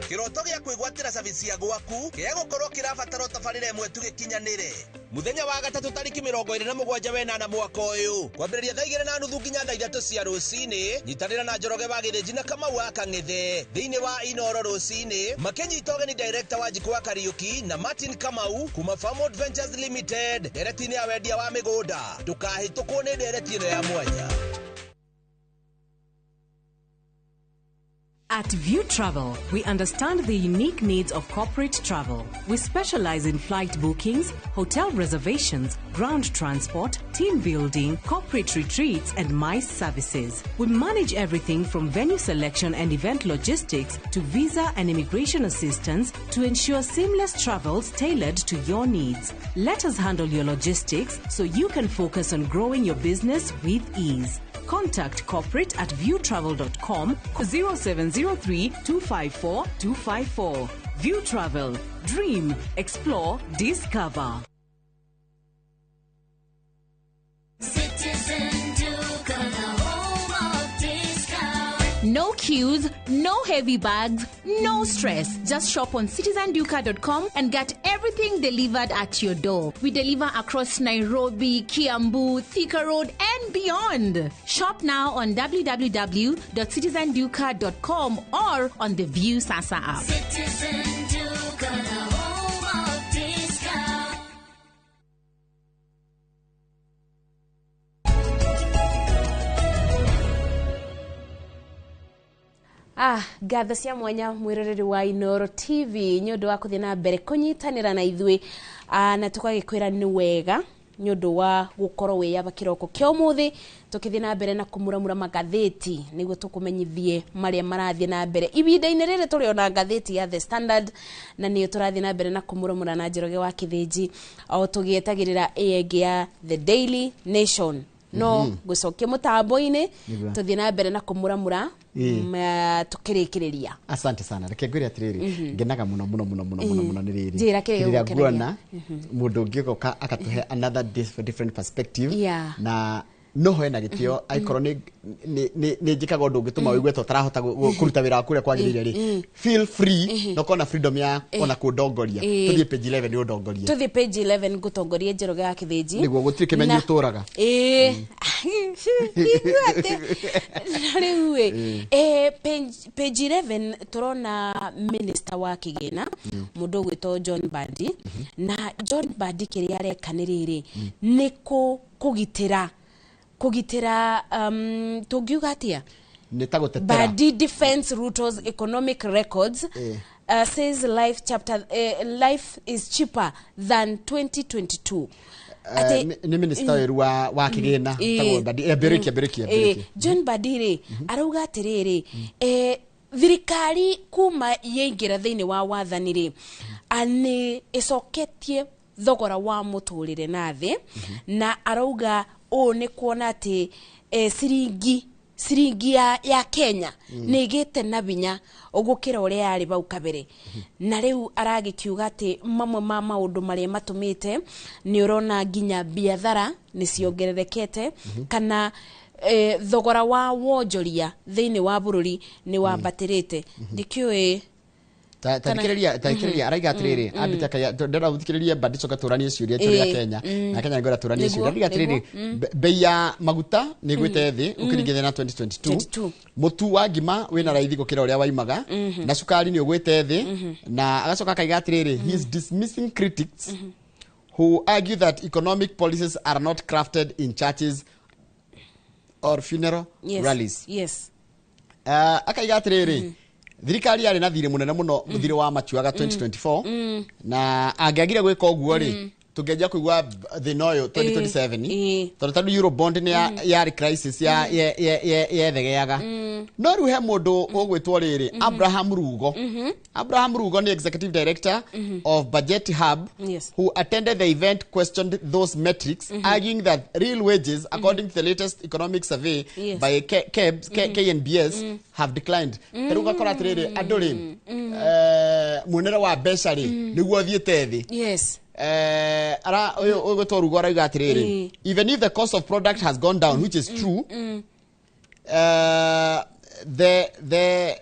Kiroto gĩa kwĩgwatĩra service ya gwaku gĩa gũkorwo kĩrabatara tabarĩra ĩmwe tu gĩkinyanĩre. Mũthenya wa gatatũ tarĩki 27 wenana mwaka ũyũ kwambĩrĩria thaa 2:30 nginya thaa 3 cia rũcinĩ. Nyitanĩra na Njoroge wa Gĩthĩnji na Kamau wa Kang'ethe thĩinĩ wa Inoro rũcinĩ makĩnyita ũgeni director wa Njikũ wa Kariuki na Martin Kamau kuma Farmwood Ventures Limited ndereti-inĩ ya wendia wa mĩgũnda. Ndũkahĩtũkwo nĩ ndereti ĩno ya mwanya. At View Travel, we understand the unique needs of corporate travel. We specialize in flight bookings, hotel reservations, ground transport, team building, corporate retreats, and MICE services. We manage everything from venue selection and event logistics to visa and immigration assistance to ensure seamless travels tailored to your needs. Let us handle your logistics so you can focus on growing your business with ease. Contact corporate at viewtravel.com 0703 254 254. View Travel. Dream, explore, discover. Citizen Duka, the home of discount. No queues, no heavy bags, no stress. Just shop on citizenduka.com and get everything delivered at your door. We deliver across Nairobi, Kiambu, Thika Road, and beyond. Shop now on www.citizenduka.com or on the View Sasa app. Citizen Duka, the home of discount. Ngatho cia mwanya mwiroreri wa Inoro TV nĩ ũndũ wa kũthiĩ na mbere kũnyitanĩra na ithuĩ, na tũgagĩkwĩra nĩ wega nĩ ũndũ wa gũkorwo wĩyaba kĩroko kĩa ũmũthĩ tũkĩthiĩ na mbere na kũmuramura magathĩti nĩguo tũkũmenyithie marĩa marathiĩ na mbere ihinda-inĩ rĩrĩ. Tũrĩ ona ngathĩti ya The Standard na nĩyo tũrathiĩ na mbere na kũmuramura na Njoroge wa Kĩthĩnji o tũgĩetagĩrĩra ĩyo ĩngĩ ya The Daily Nation no gũcokia mũtambo-inĩ tũthiĩ na mbere na kũmuramura tukĩrĩkĩrĩria. Asante sana. Reke ngwĩre atĩrĩrĩ, ngenaga mũno mũno mũno mũno mũno mũno nĩ rĩrĩ Njĩra kĩrĩa rĩrĩa gĩgũkenagia. nguona mũndũ ũngĩ ũgoka akatũhe another different perspective na no hoe na gĩtĩo angĩkorwo nĩ njĩkaga ũndũ ũngĩtũma ũigue ta ũtarahota kũruta wĩra waku ũrĩa kwagĩrĩire rĩ, feel free na ũkorwo na freedom ya ona kũndongoria. Tũthiĩ page 11 nĩ ũndongorie. Tũthiĩ page 11 ngũtongorie Njoroge wa Kĩthĩnji. Nĩguo gũtirĩ kĩmenyi ũtũraga. Ĩĩ, igua atĩ na rĩu ĩ page 11 tũrona minister wa kĩgĩna mũndũ ũgwĩtwo John Mbadi. Na John Mbadi kĩrĩa areka nĩ rĩrĩ, nĩ kũgitĩra tũngiuga atĩa, nĩ ta gũtetera. Mbadi defends Ruto's economic records, says life chapter life is cheaper than 2022. Nĩ minister weru wa kĩgĩna tagwo Mbadi. Mbĩrĩkia mbĩrĩkia mbĩrĩkia. John Mbadi rĩ arauga atĩrĩrĩ, thirikari kuma yaingĩra thĩinĩ wa wathani rĩ nĩ ĩcoketie thogora wa mũtũrĩre na thĩ, na arauga ũũ nĩ kuona atĩ ciringi ya Kenya nĩ ĩgĩte na binya gũkĩra ũrĩa yarĩ bau kabere. Na rĩu aragĩkiuga atĩ mamwe ma maũndũ marĩa matũmĩte nĩ ũrona nginya biathara nĩ ciongererekete kana thogora wa wonjoria thĩinĩ wa bũrũri nĩ wambatĩrĩte. Ndikĩũĩ. Tathikĩrĩria araiga atĩrĩrĩ, ambĩte akaiga ndĩrenda gũthikĩrĩria Mbadi coka tũranie ciũria tũrĩ a Kenya na Kenya nĩngwenda tũranie ciũria. Araiga atĩrĩrĩ, bei ya maguta nĩ ĩgwĩte thĩ ũkĩringithania na 2022, mũtu wa ngima wĩna raithi gũkĩra ũrĩa waimaga, na cukari nĩ ũgwĩte thĩ. Na agacoka akaiga atĩrĩrĩ, he is dismissing critics who argue that economic policies are not crafted in churches or funeral rallies. Akaiga atĩrĩrĩ, thirikari yarĩ na thirĩ mũnene mũno, thirĩ wa machuaga 2024, na angĩagire gwĩka ũguo rĩ Tũngĩanjia kũigua thĩna ũyũ 2027, tondũ tarĩu Eurobond nĩ yarĩ crisis yethegeaga. No rĩu he mũndũ ũgwĩtwo rĩrĩ Abraham Rugo. Abraham Rugo nĩ executive director of Budget Hub, who attended the event, questioned those metrics, arguing that real wages, according to the latest economic survey by KEBS, KNBS, have declined. Rĩu ũgakora atĩrĩrĩ, andũ rĩ, muonere wa mbeca rĩ, nĩguo ũthiĩte thĩ. Ara ũyũ ũgwĩtwo Rugo arauga atĩrĩrĩ, even if the cost of product has gone down, which is true, the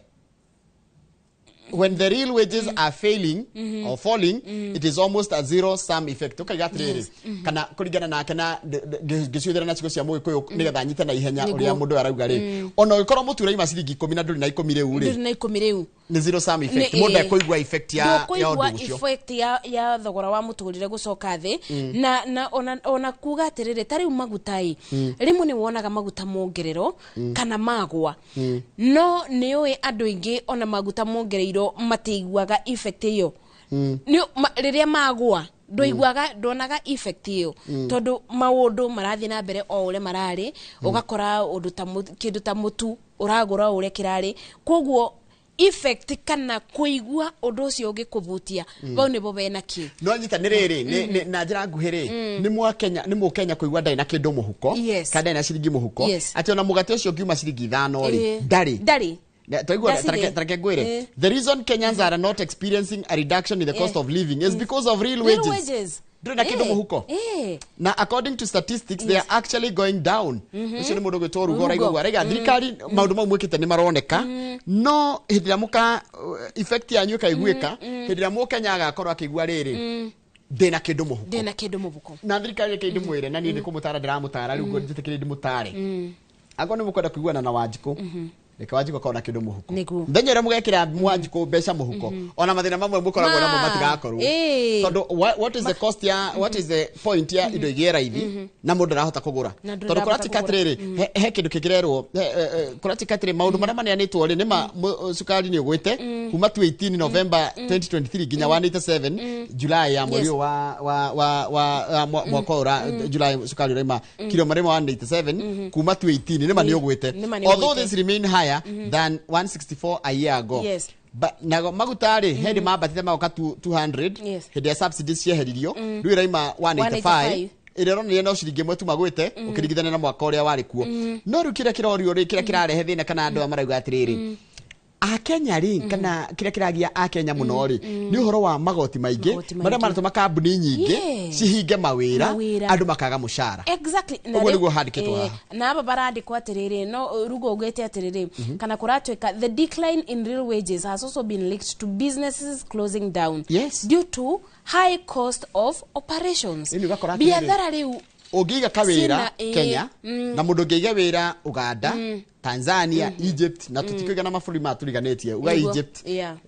when the real wages are failing or falling, it is almost a zero sum effect. Ukaiga atĩrĩrĩ, kana kũringana nake na ngĩciũthĩra na ciugo cia Mũgĩkũyũ nĩgetha nyite na ihenya ũrĩa mũndũ ũyũ arauga rĩ, ona ũngĩkorwo mũtu ũraima ciringi 10 na ndũrĩ na 10 rĩu rĩ, Ndũrĩ na 10 rĩu, nĩ zero sum effect. Nĩ- Mũndũ ekũigua effect ya ndũkũigua ũndũ ũcio. Effect ya thogora wa mũtũrĩre gũcoka thĩ. Na ona kuga atĩrĩrĩ, ta rĩu maguta ĩ, rĩmwe nĩ wonaga maguta mongererwo kana magwa, no nĩ ũĩ andũ aingĩ ona maguta mongereirwo matiiguaga effect ĩyo. Rĩrĩa magwa ndũiguaga, ndonaga effect ĩyo, tondũ maũndũ marathiĩ na mbere o ũrĩa mararĩ. Ũgakora ũndũ ta kĩndũ ta mũtu ũragũra o ũrĩa kĩrarĩ, koguo effect kana kũigua ũndũ ũcio ũngĩkũbutia vau nĩvo bena kĩ. No nyita nĩ rĩrĩ, na njĩra nguhĩ rĩ, nĩ mwakenya, nĩ mũkenya kũigua ndarĩ na kĩndũ mũhuko, kana ndarĩ na ciringi mũhuko, atĩ ona mũgate ũcio ũngiuma ciringi 5 rĩ, ndarĩ. Ndarĩ. Twaigua. That's it. Tareke ngwĩre, the reason Kenyans are not experiencing a reduction in the cost of living is because of real Real wages. Wages. Ndũrĩ na kĩndũ mũhuko. Na according to statistics, they are actually going down. Ũcio nĩ mũndũ ũgwĩtwo Rugo ũraiga ũguo. Araiga thirikari, maũndũ mau mwĩkĩte nĩ maroneka, no hĩndĩ ĩrĩa mũka effect yanyu ĩkaiguĩka, hĩndĩ ĩrĩa mũkenya agakorwo akĩigua rĩrĩ, ndĩna kĩndũ mũhuko. Ndĩna kĩndũ mũhuko. Na thirikari, reke ndĩmwĩre, na niĩ nĩ kũmũtara ndĩramũtara rĩu, njĩtĩkĩre ndĩmũtare, angorwo nĩ mũkwenda kũiguana na Wanjikũ, reke Wanjikũ akorwo na kĩndũ mũhuko. Mũthenya ũrĩa mũgekĩra Wanjikũ mbeca mũhuko, ona mathĩna mamwe mũkoragwo namo matigakorwo, tondũ what is the cost ya, what is the point ya indo igĩe raithi na mũndũ arahota kũgũra? Na ndũrĩ Tondũ ũrahota kũratika kũgũra. atĩrĩrĩ, he kĩndũ kĩngĩrerwo, kũratika atĩrĩ, maũndũ marĩa maneanĩtwo rĩ, nĩma cukari nĩ ũgwĩte kuma 218 November 2023 nginya 187 July ya mweri ũyũ wa mwaka ũyũ July, cukari ũraima kilo marĩma 187 kuma 218, nĩma nĩ ũgwĩte. Nĩma nĩ Although ũgwĩte. this remain higher than 164 a year ago. Nago maguta rĩ, hĩndĩ mambatĩte magoka 200, hĩndĩ ya subsidies cieheririo, rĩu ĩraima 185, 185. Ĩrĩa ĩronania no ciringi 1 tu magwĩte ũkĩringithania na mwaka ũrĩa warĩ kuo. No rĩu kĩrĩa kĩrorio rĩ, kĩrĩa kĩrarehe thĩna, kana andũ aya marauga atĩrĩrĩ, akenya rĩ, kana kĩrĩa kĩragia akenya mũno rĩ, nĩ ũhoro wa magoti maingĩ Magoti maingĩ. marĩa maratũma kambuni nyingĩ cihinge mawĩra, Mawĩra. andũ makaga mũcara. Exactly. Na Ũguo nĩguo handĩkĩtwo haha. Na aba barandĩkwo atĩrĩrĩ, no Rugo ugĩte atĩrĩrĩ, kana kũratuĩka the decline in real wages has also been linked to businesses closing down due to high cost of operations. Ĩni ũgakora atĩrĩrĩ, Biathara rĩu ũngĩiga kawĩra Cina, Kenya na mũndũ ũngĩiga wĩra Uganda, Tanzania, Egypt, na tũtikũiga na mabũrũri maya tũriganĩtie, uga Egypt,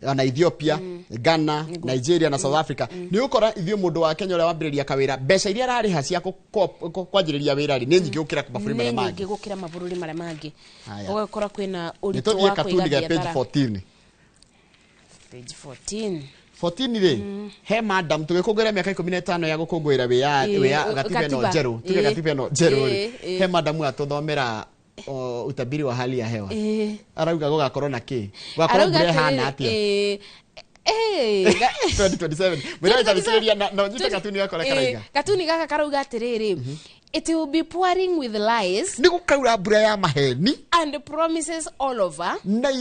ona Ethiopia, Ghana, Nigeria na South Africa, nĩ ũkora ithuĩ mũndũ wa Kenya ũrĩa wambĩrĩria kawĩra, mbeca iria ararĩha cia kwanjĩrĩria wĩra rĩ, nĩ nyingĩ gũkĩra mabũrũri Nĩ marĩa mangĩ. nyingĩ gũkĩra mabũrũri marĩa mangĩ. Haya. Ũgakora kwĩna Nĩ ũritũ tũthiĩ wa kũiga katuni ga page biathara. 14. Page 14. 14 rĩ, he madam tũgĩkũngũĩra mĩaka 15 ya gũkũngũĩra wĩya gatiba ĩno katiba. njerũ, tuge gatiba ĩno njerũ rĩ, he madamu atũthomera utabiri wa hali ya hewa. Arauga gũgakorwo na kĩ, gũgakorwo Arauga mbura ĩhana atĩrĩrĩ, atĩa 2027? Mwĩrĩ ĩtabicĩrĩria na ũnyite katuni gakore karaiga. Katuni gaka karauga atĩrĩrĩ, it will be pouring with lies Nĩ gũkaura mbura ya maheni and promises all over. Na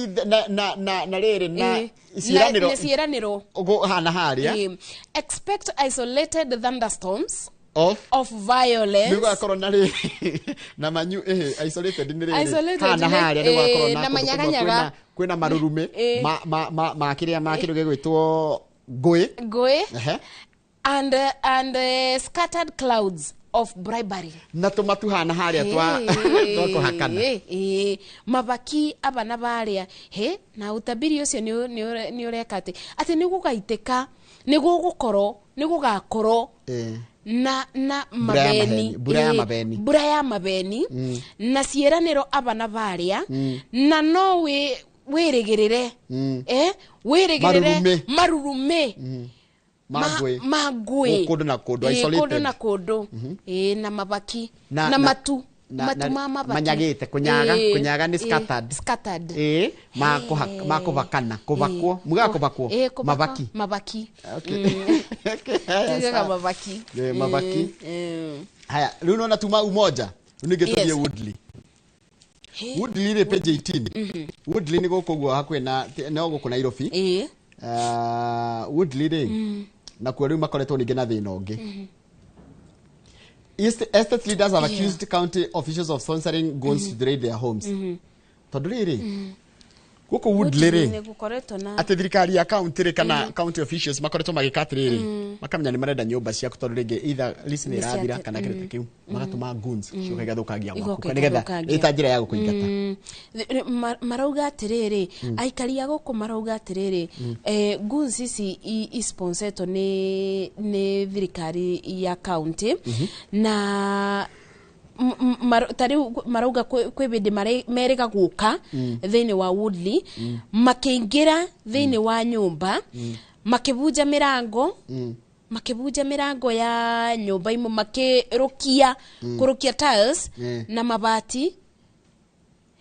na rĩrĩ na ciĩranĩro. Na ciĩranĩro. Hana harĩa. Expect isolated thunderstorms of of violence. Nĩ gũgakorwo na rĩrĩ na manyu isolated nĩ rĩrĩ Isolated hana harĩa nĩ gũgakorwo na na kũndũ kũmwe manyaganyaga. kwĩna marurumĩ ma kĩrĩa ma kĩndũ gĩgwĩtwo ngũĩ. Ngũĩ. Ehe. And scattered clouds of bribery. Na tũmatu hana harĩa twa kũhakana. Mabaki aba na barĩa he na utabiri ũcio nĩ ũreka atĩ nĩ gũgaitĩka, nĩ gũgũkorwo, nĩ gũgakorwo na Mbura ya mabeni. maheni, mbura ya mabeni. Mbura ya mabeni na ciĩranĩro aba na barĩa, na no wĩrĩgĩrĩre wĩrĩgĩrĩre Marurumĩ. Marurumĩ. Mangũĩ. Mangũĩ. Kũndũ na kũndũ, Ĩĩ, isolated. kũndũ na kũndũ. Ĩĩ, na mabaki na matu matu ma mabaki manyagĩte kũnyaga. Ĩĩ, Kũnyaga nĩ ĩĩ, scattered. Scattered. Ĩĩ, makũhakana kũbakwo, mugaga kũbakwo. Ĩĩ, kũbakwo. Mabaki. Mabaki. Okay. Tugaga mabaki. Ĩĩ, mabaki. Mm. Haya, rĩu nona tuma Umoja, rĩu ningĩ tũthiĩ Yes. Woodley. Hey. Woodley rĩ, page 18. Woodley nĩ gũkũ ũguo hakuhĩ na no gũkũ Nairobi. Woodley rĩ, nakuo rĩu makoretwo ningĩ na thĩna ũngĩ. Estate leaders have accused county officials of sponsoring goons to raid their homes. Tondũ rĩrĩ, gũkũ Woodley rĩ, nĩ gũkoretwo na atĩ thirikari ya county rĩ, kana county officials makoretwo magĩka atĩrĩrĩ, makamenya nĩ marenda nyũmba ciaku tondũ rĩngĩ either lease nĩ Nĩ ĩrathira kana kĩndũ ta kĩu, magatũma goons ciũka igathũkangia gwaku Igoka nĩgetha igathũkangia. ĩ ta njĩra ya gũkũingata. Marauga atĩrĩrĩ, aikari a gũkũ marauga atĩrĩrĩ, goons ici isponsetwo nĩ thirikari ya county, na ta rĩu marauga kwĩ hĩndĩ merĩga gũka thĩinĩ wa Woodley, makĩingĩra thĩinĩ wa nyũmba, makĩbunja mĩrango, makĩbunja mĩrango ya nyũmba imwe, makĩrũkia, kũrũkia tiles na mabati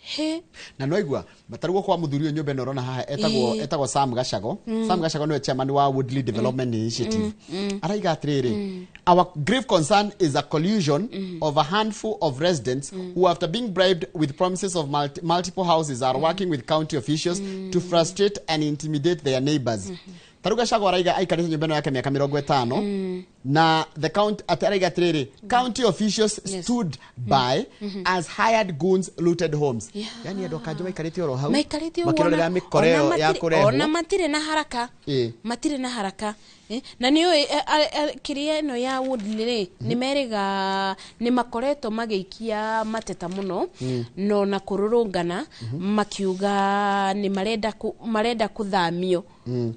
he. Na no igua matarugwo kwa muthuri ũyũ, nyũmba ĩno ũrona haha etagwo etagwo Sam Gacago. Sam Gacago nĩwe chairman wa Woodley Development Initiative. Araiga atĩrĩrĩ, "Our grave concern is a collusion of a handful of residents who, after being bribed with promises of multiple houses, are working with county officials to frustrate and intimidate their neighbors." Tarũ Gacago araiga aikarĩte nyũmba ĩno yake mĩaka 50, na the county, atĩ araiga atĩrĩrĩ, county officials stood by as hired goons looted homes. Yani andũ akanjũ maikarĩte oro hau maikarĩte ũguo makĩrorera mĩkora ĩyo ya ona kũrehwo. Matirĩ na haraka. Matirĩ na haraka. Na nĩ ũĩ kĩrĩa ĩno ya Woodley rĩ, nĩ merĩga nĩ makoretwo magĩikia mateta mũno, no na kũrũrũngana makiuga nĩ marenda marenda kũthamio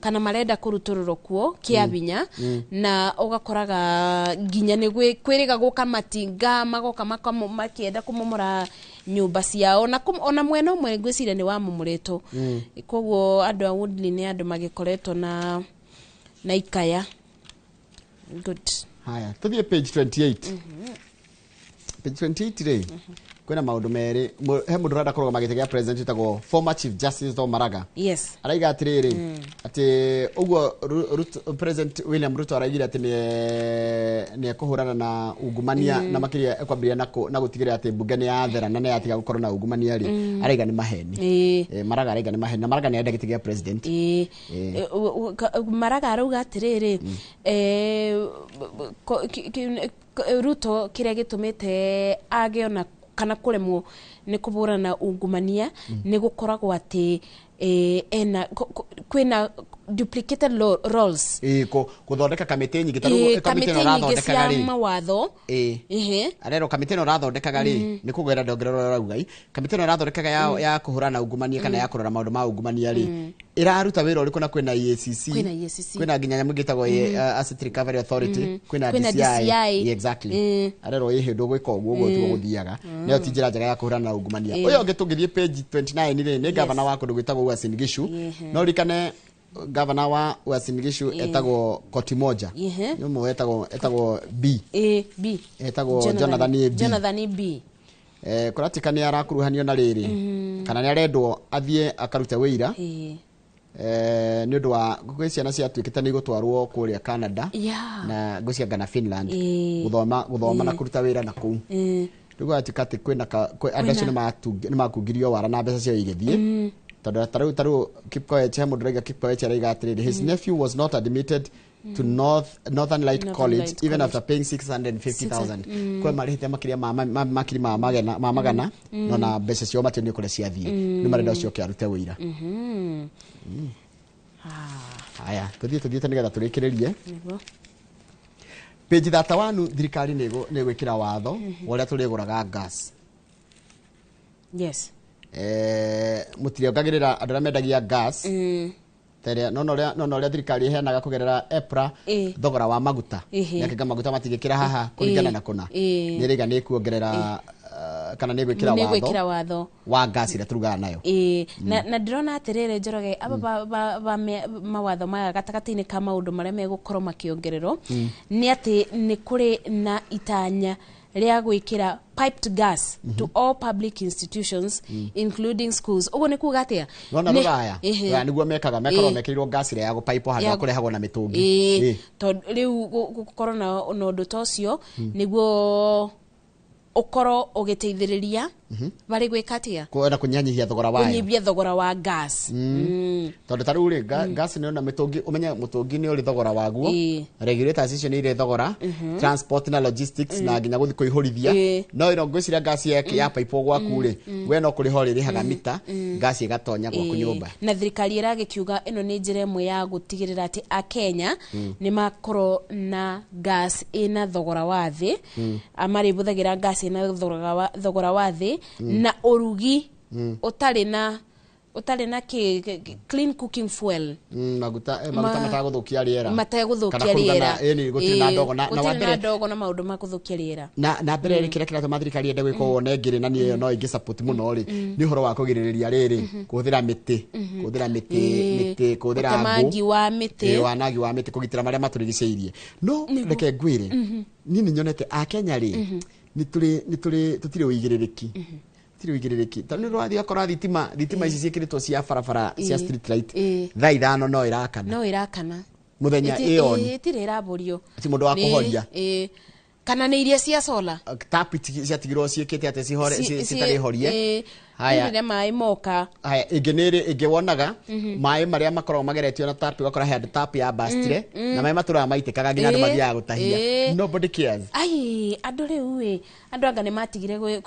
kana marenda kũrutũrũrwo kuo kĩa binya, na ũgakoraga nginya nĩ kwĩrĩga gũka matinga magoka makĩenda kũmomora nyũmba ciao, na ona mwena ũmwe ngwĩciria nĩ wamomũrĩtwo. Koguo andũ a Woodley nĩ andũ magĩkoretwo na ikaya good. Haya, tũthiĩ page 28. Page 28 rĩ, kwĩna maũndũ merĩ. He mũndũ ũrenda kũrũgama gĩtĩ gĩa president wĩtagwo former chief justice Tom Maraga. Araiga atĩrĩrĩ, atĩ ũguo President William Ruto araigire atĩ nĩ ekũhũrana na ungumania, na makĩria ekwambĩrĩria na gũtigĩrĩra atĩ mbunge nĩ yathera na nĩ yatiga gũkorwo na ungumania rĩ, araiga nĩ maheni. Maraga araiga nĩ maheni, na Maraga nĩ arenda gĩtĩ gĩa president. Maraga arauga atĩrĩrĩ, Ruto kĩrĩa gĩtũmĩte age ona kana kũremwo nĩ kũbũrana na ungumania nĩ gũkoragwo atĩ ena kwĩna duplicated roles. Ĩĩ, gũthondeka kamĩtĩ nyingĩ ta rĩu kamĩtĩ ĩno kamĩtĩ nyingĩ ũrathondekaga cia rĩ, mawatho. Arerwo kamĩtĩ ĩno ũrathondekaga rĩ, nĩ kũgerera ndongerera ũrauga i kamĩtĩ ĩno ũrathondekaga ya kũhũrana na ungumania kana ya kũrora maũndũ ma ungumania rĩ, ĩraruta wĩra ũrĩkũ na kwĩna EACC, Kwĩna EACC. Kwĩna nginya nyamũ ĩngĩ ĩtagwo Asset Recovery Authority, kwĩna Kwĩna DCI. DCI. Yeah, exactly. Arerwo ĩ hĩndĩ ũgwĩka ũguo, ũguo tiguo gũthiaga, nayo ti njĩra njega ya kũhũrana na ungumania. Ũyũ ũngĩ tũngĩthiĩ page 29 rĩ, nĩ gavana wa kũndũ gwĩtagwo Uasin Gishu. No ririkane gavana wa Uasin Gishu etagwo Koti Moja. Nĩ ũmwe etagwo B. B. Etagwo Jonathan B. Jonathan B. Kũratika nĩ arakuruhanio na rĩrĩ, kana nĩ arendwo athiĩ akarute wĩira nĩ ũndũ wa gwĩ ciana ciatuĩkĩte nĩ igũtwarwo kũrĩa Canada na ngwĩciria na Finland gũthoma na kũruta wĩra na kũu. Rĩu gũgatuĩka atĩ kwĩna andũ acio nĩ makungirio wara na mbeca ciao igĩthiĩ, tondũ tarĩu Kipkoech, he mũndũ ũraiga, Kipkoech araiga atĩrĩrĩ, his nephew was not admitted to Northern Light Northern College Light even College. after paying 650,000. Kwe marĩhĩte makĩria ma makiri ma magana, no na mbeca ciao mationio kũrĩa ciathiĩ. Nĩ marenda ũcio oke arute wĩra. Haya, tũthiĩ tũthiĩte nĩgetha tũrĩkĩrĩrie. Nĩguo. Page 31, thirikari nĩ ĩgwĩkĩra watho wa ũrĩa tũrĩgũraga gas. Mũtirĩongagĩrĩra andũ arĩa mendagia gas ta ĩrĩa nona ũrĩa thirikari ĩheanaga kũgerera EPRA thogora wa maguta, nĩakĩnga maguta matingĩkĩra haha kũringana na kũna. Nĩ ĩrĩga nĩ ĩkuongerera kana nĩ gwĩkĩra Nĩ gwĩkĩra watho watho. Wa gas ĩrĩa tũrugaga nayo. Ĩĩ, na ndĩrona atĩrĩrĩ, Njoroge, aba ba mawatho maya, gatagatĩ-inĩ ka maũndũ marĩa megũkorwo makĩongererwo nĩ atĩ nĩ kũrĩ na itanya rĩa gwĩkĩra piped gas to all public institutions including schools. Ũguo nĩ kuga atĩa? Nona rũraya. Ĩhĩ. Rũraya nĩguo mekaga, mekorwo mekĩrirwo gas ĩrĩa ya gũpaipwo handũ ha kũrehagwo na mĩtũngi. Ĩĩ, tondũ rĩu gũkorwo na ũndũ ta ũcio nĩguo ũkorwo ũgĩteithĩrĩria barĩ gwĩka atĩa? Kwenda kũnyihanyihia thogora wayo. Kũnyihia thogora wa gas. Tondũ ta rĩu rĩ, gas nĩ ona mĩtũngi, ũmenye mũtũngi nĩ ũrĩ thogora waguo. Regulators icio nĩ irĩ thogora, transport na logistics na nginya gũthiĩ kũihũrithia. No ĩno ngwĩciria gas ya paipwo gwaku rĩ, we no kũrĩha ũrĩrĩhaga mita, gas ĩgatonya gwaku nyũmba. Na thirikari ĩragĩkiuga ĩno nĩ njĩra ĩmwe ya gũtigĩrĩra atĩ akenya nĩ makorwo na gas ĩna thogora wa thĩ. Marĩbũthagĩra gas ĩna thogora wa thĩ na ũrugi ũtarĩ na clean cooking fuel. Maguta matagũthũkia rĩera. Mategũthũkia Kana kũruga rĩera. na ĩni gũtirĩ na ndogo na Gũtirĩ na wa mbere ndogo na maũndũ ma gũthũkia rĩera. Na mbere rĩ, kĩrĩa kĩratũma thirikari yende gwĩka ũũ nengĩrĩ na niĩ ĩyo no ingĩ support mũno rĩ, nĩ ũhoro wa kũgirĩrĩria rĩrĩ kũhũthĩra mĩtĩ, mĩtĩ, kũhũthĩra ngũ. Ũtemangi wa mĩtĩ. Ĩĩ, wanagi wa mĩtĩ, kũgitĩra marĩa matũrigicĩirie. No reke ngwĩre, niĩ nĩ nyonete akenya rĩ, nĩ tũrĩ tũtirĩ ũigĩrĩrĩki, tũtirĩ ũigĩrĩrĩki, tondũ nĩ ũrathiĩ ũgakora thitima ici ciĩkĩrĩtwo cia barabara cia street light, thaa 5 no ĩrakana. No ĩrakana. Mũthenya ĩon. Ĩtirĩ ĩrabũrio. Ti mũndũ wa kũhoria. Kana nĩ iria cia solar. Tap ciatigirwo ciĩkĩte atĩ cihore citarĩ horie. Haya. Rĩrĩa maĩ moka. Haya, ĩngĩ nĩ ĩrĩ ĩngĩ wonaga maĩ marĩa makoragwo mageretio na tap, ũgakora he handũ tap ya bastire na maĩ matũraga maitĩkaga nginya andũ mathiaga gũtahia. Nobody cares. Ai, andũ rĩu ĩ, andũ anga nĩ matigire kwĩ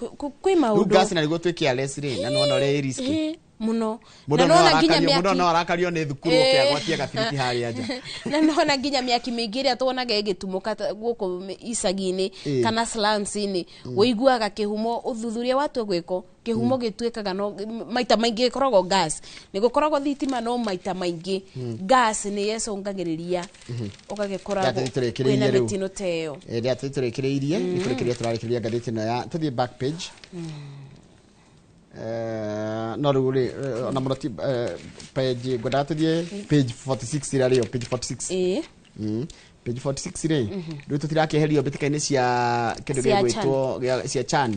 Rĩu maũndũ gas na nĩguo twĩ careless rĩ, na nĩwona ũrĩa ĩ risky. Ĩĩ, mũno. Mũndũ Na no nona nginya arakario, mũndũ mĩaki no arakario nĩ thukuru oke agwatie gabiriti harĩa nja. Na nona nginya mĩaki mĩingĩ ĩrĩa tuonaga ĩgĩtumũka gũkũ icagi-inĩ kana slums-inĩ, ũiguaga kĩhumo, ũthuthuria watua gwĩkwo, kĩhumo gĩtuĩkaga no maita maingĩ ĩkoragwo gas. Nĩ gũkoragwo thitima, no maita maingĩ gas nĩ yecũngagĩrĩria ũgagĩkora Rĩrĩa tũrĩkĩrĩirie kwĩna rĩu. mĩtino ta ĩyo. Rĩrĩa tũrĩkĩrĩirie, nĩ kũrĩkĩrĩria tũrarĩkĩrĩria ngathĩti ĩno ya, tũthiĩ back page. No rĩu rĩ, ona mũno ti page, ngwendaga tũthiĩ page 46 ĩrĩa rĩo page 46. Page 46 rĩ, rĩu tũtirakĩeherio mbĩtĩka-inĩ cia kĩndũ Cia. Gĩgwĩtwo cia CHAN.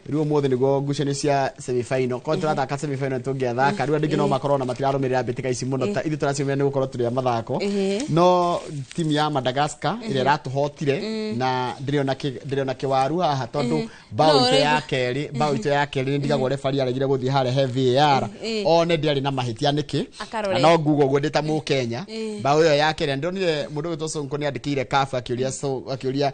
Rĩu ũmũthĩ nĩguo ngucanio cia semifinal, korwo tũrathaka semifinal tũngĩathaka. Rĩu andũ aingĩ no makorwo na matirarũmĩrĩra mbĩtĩka ici mũno ta ithuĩ tũraciũmĩra nĩ gũkorwo tũrĩ a mathako. No timu ya Madagascar ĩrĩa ĩratũhotire, na ndĩrĩ ona kĩwaru haha tondũ bao No, itũ ya kerĩ, bao itũ ya kerĩ nĩ ndigagwo refari aregire gũthiĩ harĩa he VAR one ndĩarĩ na mahĩtia nĩkĩ. Akarore. Na no nguga ũguo ndĩ ta mũkenya, bao ĩyo ya kerĩ ndonire mũndũ wĩtwo Sonko nĩ andĩkĩire CAF akĩũria, so akĩũria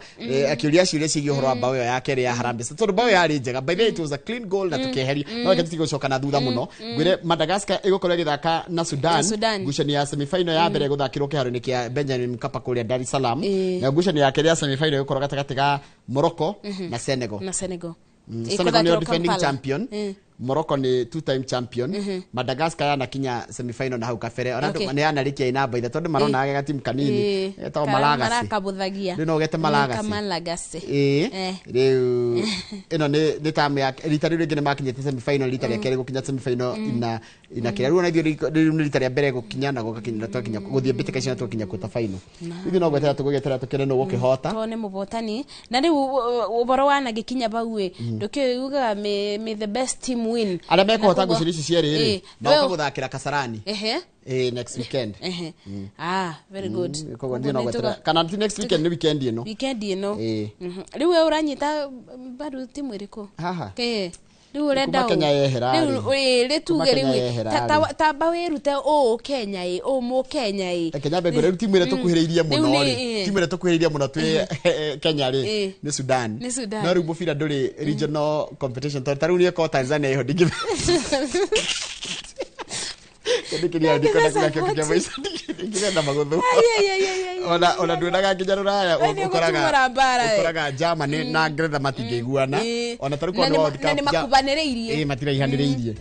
ciũria ciĩgiĩ ũhoro wa bao ĩyo ya kerĩ ya Harambee Stars, tondũ bao yarĩ njega. By the way, it was a clean goal na tũkĩeheria. No reke tũtige gũcoka na thutha mũno, ngwĩre Madagascar ĩgũkorwo ĩgĩthaka na Sudan. Na Sudan. Ngucanio ya semifinal ya mbere ĩgũthakĩrwo kĩharo-inĩ kĩa Benjamin Mkapa kũrĩa Dar es Salaam, na ngucanio ya kerĩ ya semifinal ĩgũkorwo gatagatĩ ga Morocco na Senegal. Na Senegal. Senegal nĩo Ĩkũthakĩrwo defending Kampala. champion. Morocco nĩ two time champion. Madagascar yanakinya semifinal na hau kabere ona nĩ yanarĩkia ĩ namba 3 andũ marona ga gatimu kanini getagwo Malagasy. Marakabũthagia. Rĩu no gete Malagasy. Kamalagasi. Ĩĩ. Rĩu ĩno nĩ tamu ya rita rĩu rĩngĩ nĩ makinyĩte semifinal, rita rĩa kerĩ gũkinya semifinal ina kĩrĩa. Rĩu ona ithuĩ rĩu nĩ rita rĩa mbere gũkinya na gũgakinya twakinya gũthiĩ mbĩtĩka icio na twakinya quarter final. Ithuĩ no gweterera tũgũgĩeterera tũkĩone nũ gũkĩhota. To nĩ mũhotani na rĩu ũhoro wanagĩkinya bau ĩ, ndũkĩugaga may the best team win. Arĩa mekũhota Na koguo- ngucanio ici cierĩ rĩ, magoka gũthakĩra Kasarani next weekend. Ehe. Ah, very good. Koguo ndiĩ no gweterera, kana ti next weekend, nĩ weekend ĩno. Weekend ĩno. Ĩĩ. Rĩu we ũranyita mbaru timu ĩrĩkũ? Haha. Ĩĩ. Rĩu ũrenda Kuma Kenya yehera rĩu rĩ. ĩ, rĩ Kuma tuge Kenya rĩu ĩ, yehera rĩ. tamba wĩrute ũũ Kenya ĩ, ũũ mũ Kenya ĩ. Reke nyambe ngwĩre, rĩu timu ĩrĩa tũkuhĩrĩirie mũno Rĩu rĩ, timu ĩrĩa tũkuhĩrĩirie mũno twĩ Kenya rĩ, nĩ Sudan. Nĩ Sudan. No rĩu mũbira ndũrĩ regional competition, tondũ ta rĩu niĩ korwo Tanzania ĩho ndingĩ ndikĩria ndikwenda kuga kĩo kĩa maica, ndingĩrenda magũthũ. Ai, ai, ai, ai, ai. Ona nduonaga nginya rũraya. Ai, nĩ ũkoraga ũgũtumũra mbara, ĩ. Ũkoraga Germany na Ngeretha matingĩiguana. Ona ta rĩu Na korwo nĩ World na Cup nĩ makubanĩrĩirie. Ĩĩ, matiraihanĩrĩirie.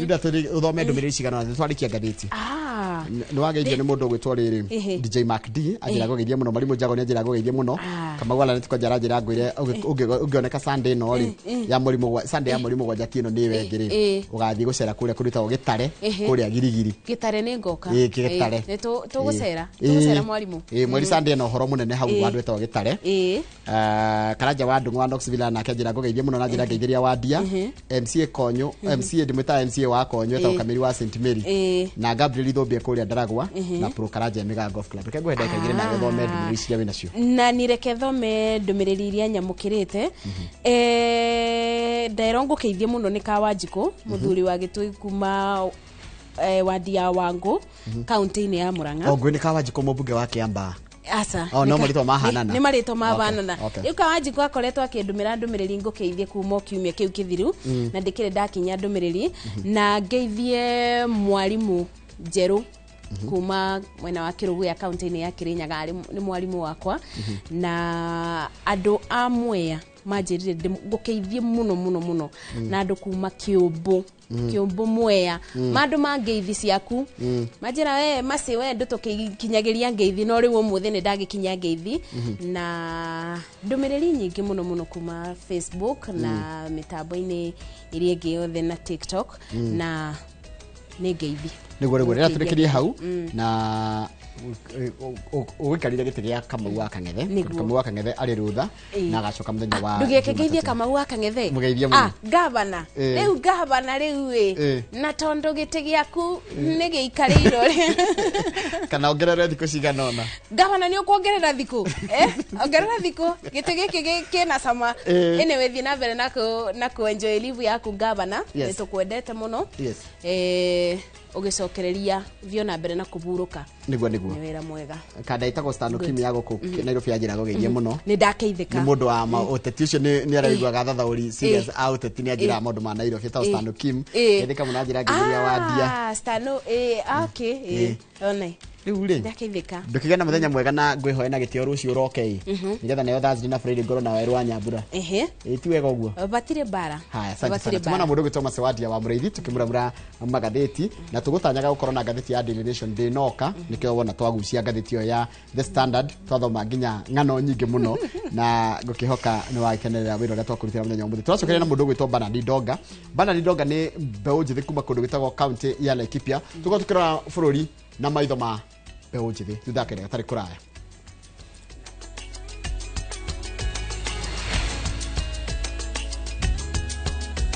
Rĩu ndatũrĩ ũthome ndũmĩrĩri cigana ũna twarĩkia ngathĩti. Ah. Nĩ wageithio nĩ mũndũ ũgwĩtwo rĩrĩ DJ Mark D anjĩra ngũgeithie mũno. Marimũ Njago nĩ anjĩra ngũgeithie mũno. Kamau Alan kwanja aranjĩra ngwĩre ũngĩoneka Sunday ĩno rĩ, ya mweri Sunday ya mweri 7 ti ĩno nĩ ĩyo ĩngĩ rĩ, ũgathiĩ gũcera kũrĩa kũrĩtagwo Gĩtare, kũrĩa Girigiri. Gĩtare nĩ ngoka. Ĩĩ, Gĩtare. Nĩ tũgũcera, tũgũcera mwarimũ. Ĩĩ, mweri Sunday ĩno ũhoro mũnene hau handũ ĩtagwo Gĩtare. Karanja wa Ndung'u wa Knoxville nake anjĩra ngũgeithie mũno na njĩra ngeithĩria Wandia. MCA Konyo, MCA ndĩmwĩtaga MCA wa Konyo, etagwo Kamiri wa St Mary, na Gabriel Ithumbie kũrĩa Ndaragwa, na Pro Karanja Mĩgaa Golf Club. Reke ngũhe ndagĩka 2 nawe ũthome ndũmĩrĩri ici iria wĩnacio. Na nireke thome ndũmĩrĩri iria nyamũkĩrĩte. Nderwo ngũkĩithie mũno nĩ Kawanjikũ, mũthuri wa Gĩtũi kuma wadi ya Wangũ, kaunti-inĩ ya Murang'a. O ngũĩ nĩ Kawanjikũ mũmbunge wa Kĩambaa? Aca. Oh, no marĩtwa mahanana. Nĩ marĩtwa mahanana. Okay. Rĩu Kawanjikũ akoretwo akĩndũmĩra ndũmĩrĩri ngũkĩithie kuma o kiumia kĩu kĩthiru, na ndĩkĩrĩ ndakinya ndũmĩrĩri. Na ngeithie mwarimũ njerũ kuma mwena wa Kĩrũgũya, kaunti-inĩ ya Kĩrĩnyaga, arĩ nĩ mwarimũ wakwa, na andũ a Mwea manjĩrire ngũkĩithie mũno mũno mũno, na andũ kuma Kĩũmbũ, Kĩũmbũ Mwea, mandũ ma ngeithi ciaku, manjĩra we maci we ndũtũkinyagĩria ngeithi, no rĩu ũmũthĩ nĩ ndagĩkinya ngeithi. Na ndũmĩrĩri nyingĩ mũno mũno kuma Facebook na mĩtambo-inĩ ĩrĩa ĩngĩ yothe na TikTok, na nĩ ngeithi. Nĩguo rĩrĩa tũrĩkĩrie hau na ũgĩkarire gĩtĩ gĩa Kamau wa Kang'ethe. Nĩguo. Kamau wa Kang'ethe arĩ rũtha na agacoka mũthenya wa Ndũgĩke ngeithie Jumatatũ. Kamau wa Kang'ethe. Mũgeithie mũno. Ah, gavana. Rĩu gavana rĩu ĩ, na tondũ gĩtĩ gĩaku nĩ gĩikarĩirwo rĩ, kana ongerere thikũ cigana ũna. Gavana, nĩ ũkuongerera thikũ, ongerera thikũ, gĩtĩ gĩkĩ kĩna cama. Anyway, thiĩ na mbere na kũ enjoy leave yaku, gavana. Nĩ tũkwendete mũno. Ũgĩcokereria thiĩ na mbere na kũhurũka. Nĩguo. Nĩ wĩra mwega. Kanda ĩtagwo Stano Good. Kim ya gũkũ Nairobi yanjĩra gũgeithie mũno. Nĩ ndakeithĩka. Nĩ mũndũ wa ũteti ũcio, nĩ araiguaga thathaũri serious a ũteti, nĩ anjĩraga maũndũ ma Nairobi, etagwo Stano Kim. Geithĩka mũno, anjĩra ngeithĩria Wandia. Ah, Stano, okay, one. Rĩu rĩ, Ndakeithĩka. ndũkĩgĩa na mũthenya mwega na ngwĩhoe na gĩtĩo rũciũ ũroke ĩ, nĩgetha nayo Thursday na Friday ngorwo na werũ wa Nyambura. Ĩ ti wega ũguo? Batirĩ mbara. Haya, asante Batirĩ sana. Tumana mbara. mũndũ ũgwĩtwo Macewadia wa Mũrĩithi tũkĩmuramura magathĩti, na tũgũtanyaga gũkorwo na ngathĩti ya Daily Nation ndĩnoka, nĩkĩo wona twagucia ngathĩti ĩyo ya The Standard, twathoma nginya ng'ano nyingĩ mũno, na ngũkĩhoka nĩ wagĩkenerera wĩra ũrĩa twakũrutĩra mũthenya wa ũmũthĩ. Tũracokeria na mũndũ ũgwĩtwo Bernard Donga. Bernard Donga nĩ mbeũ njĩthĩ kuma kũndũ gwĩtagwo kaunti ya Laikipia. Tũkorwo tũkĩrora bũrũri na maitho ma mbeũ njĩthĩ thutha wa kahinda gatarĩ kũraya.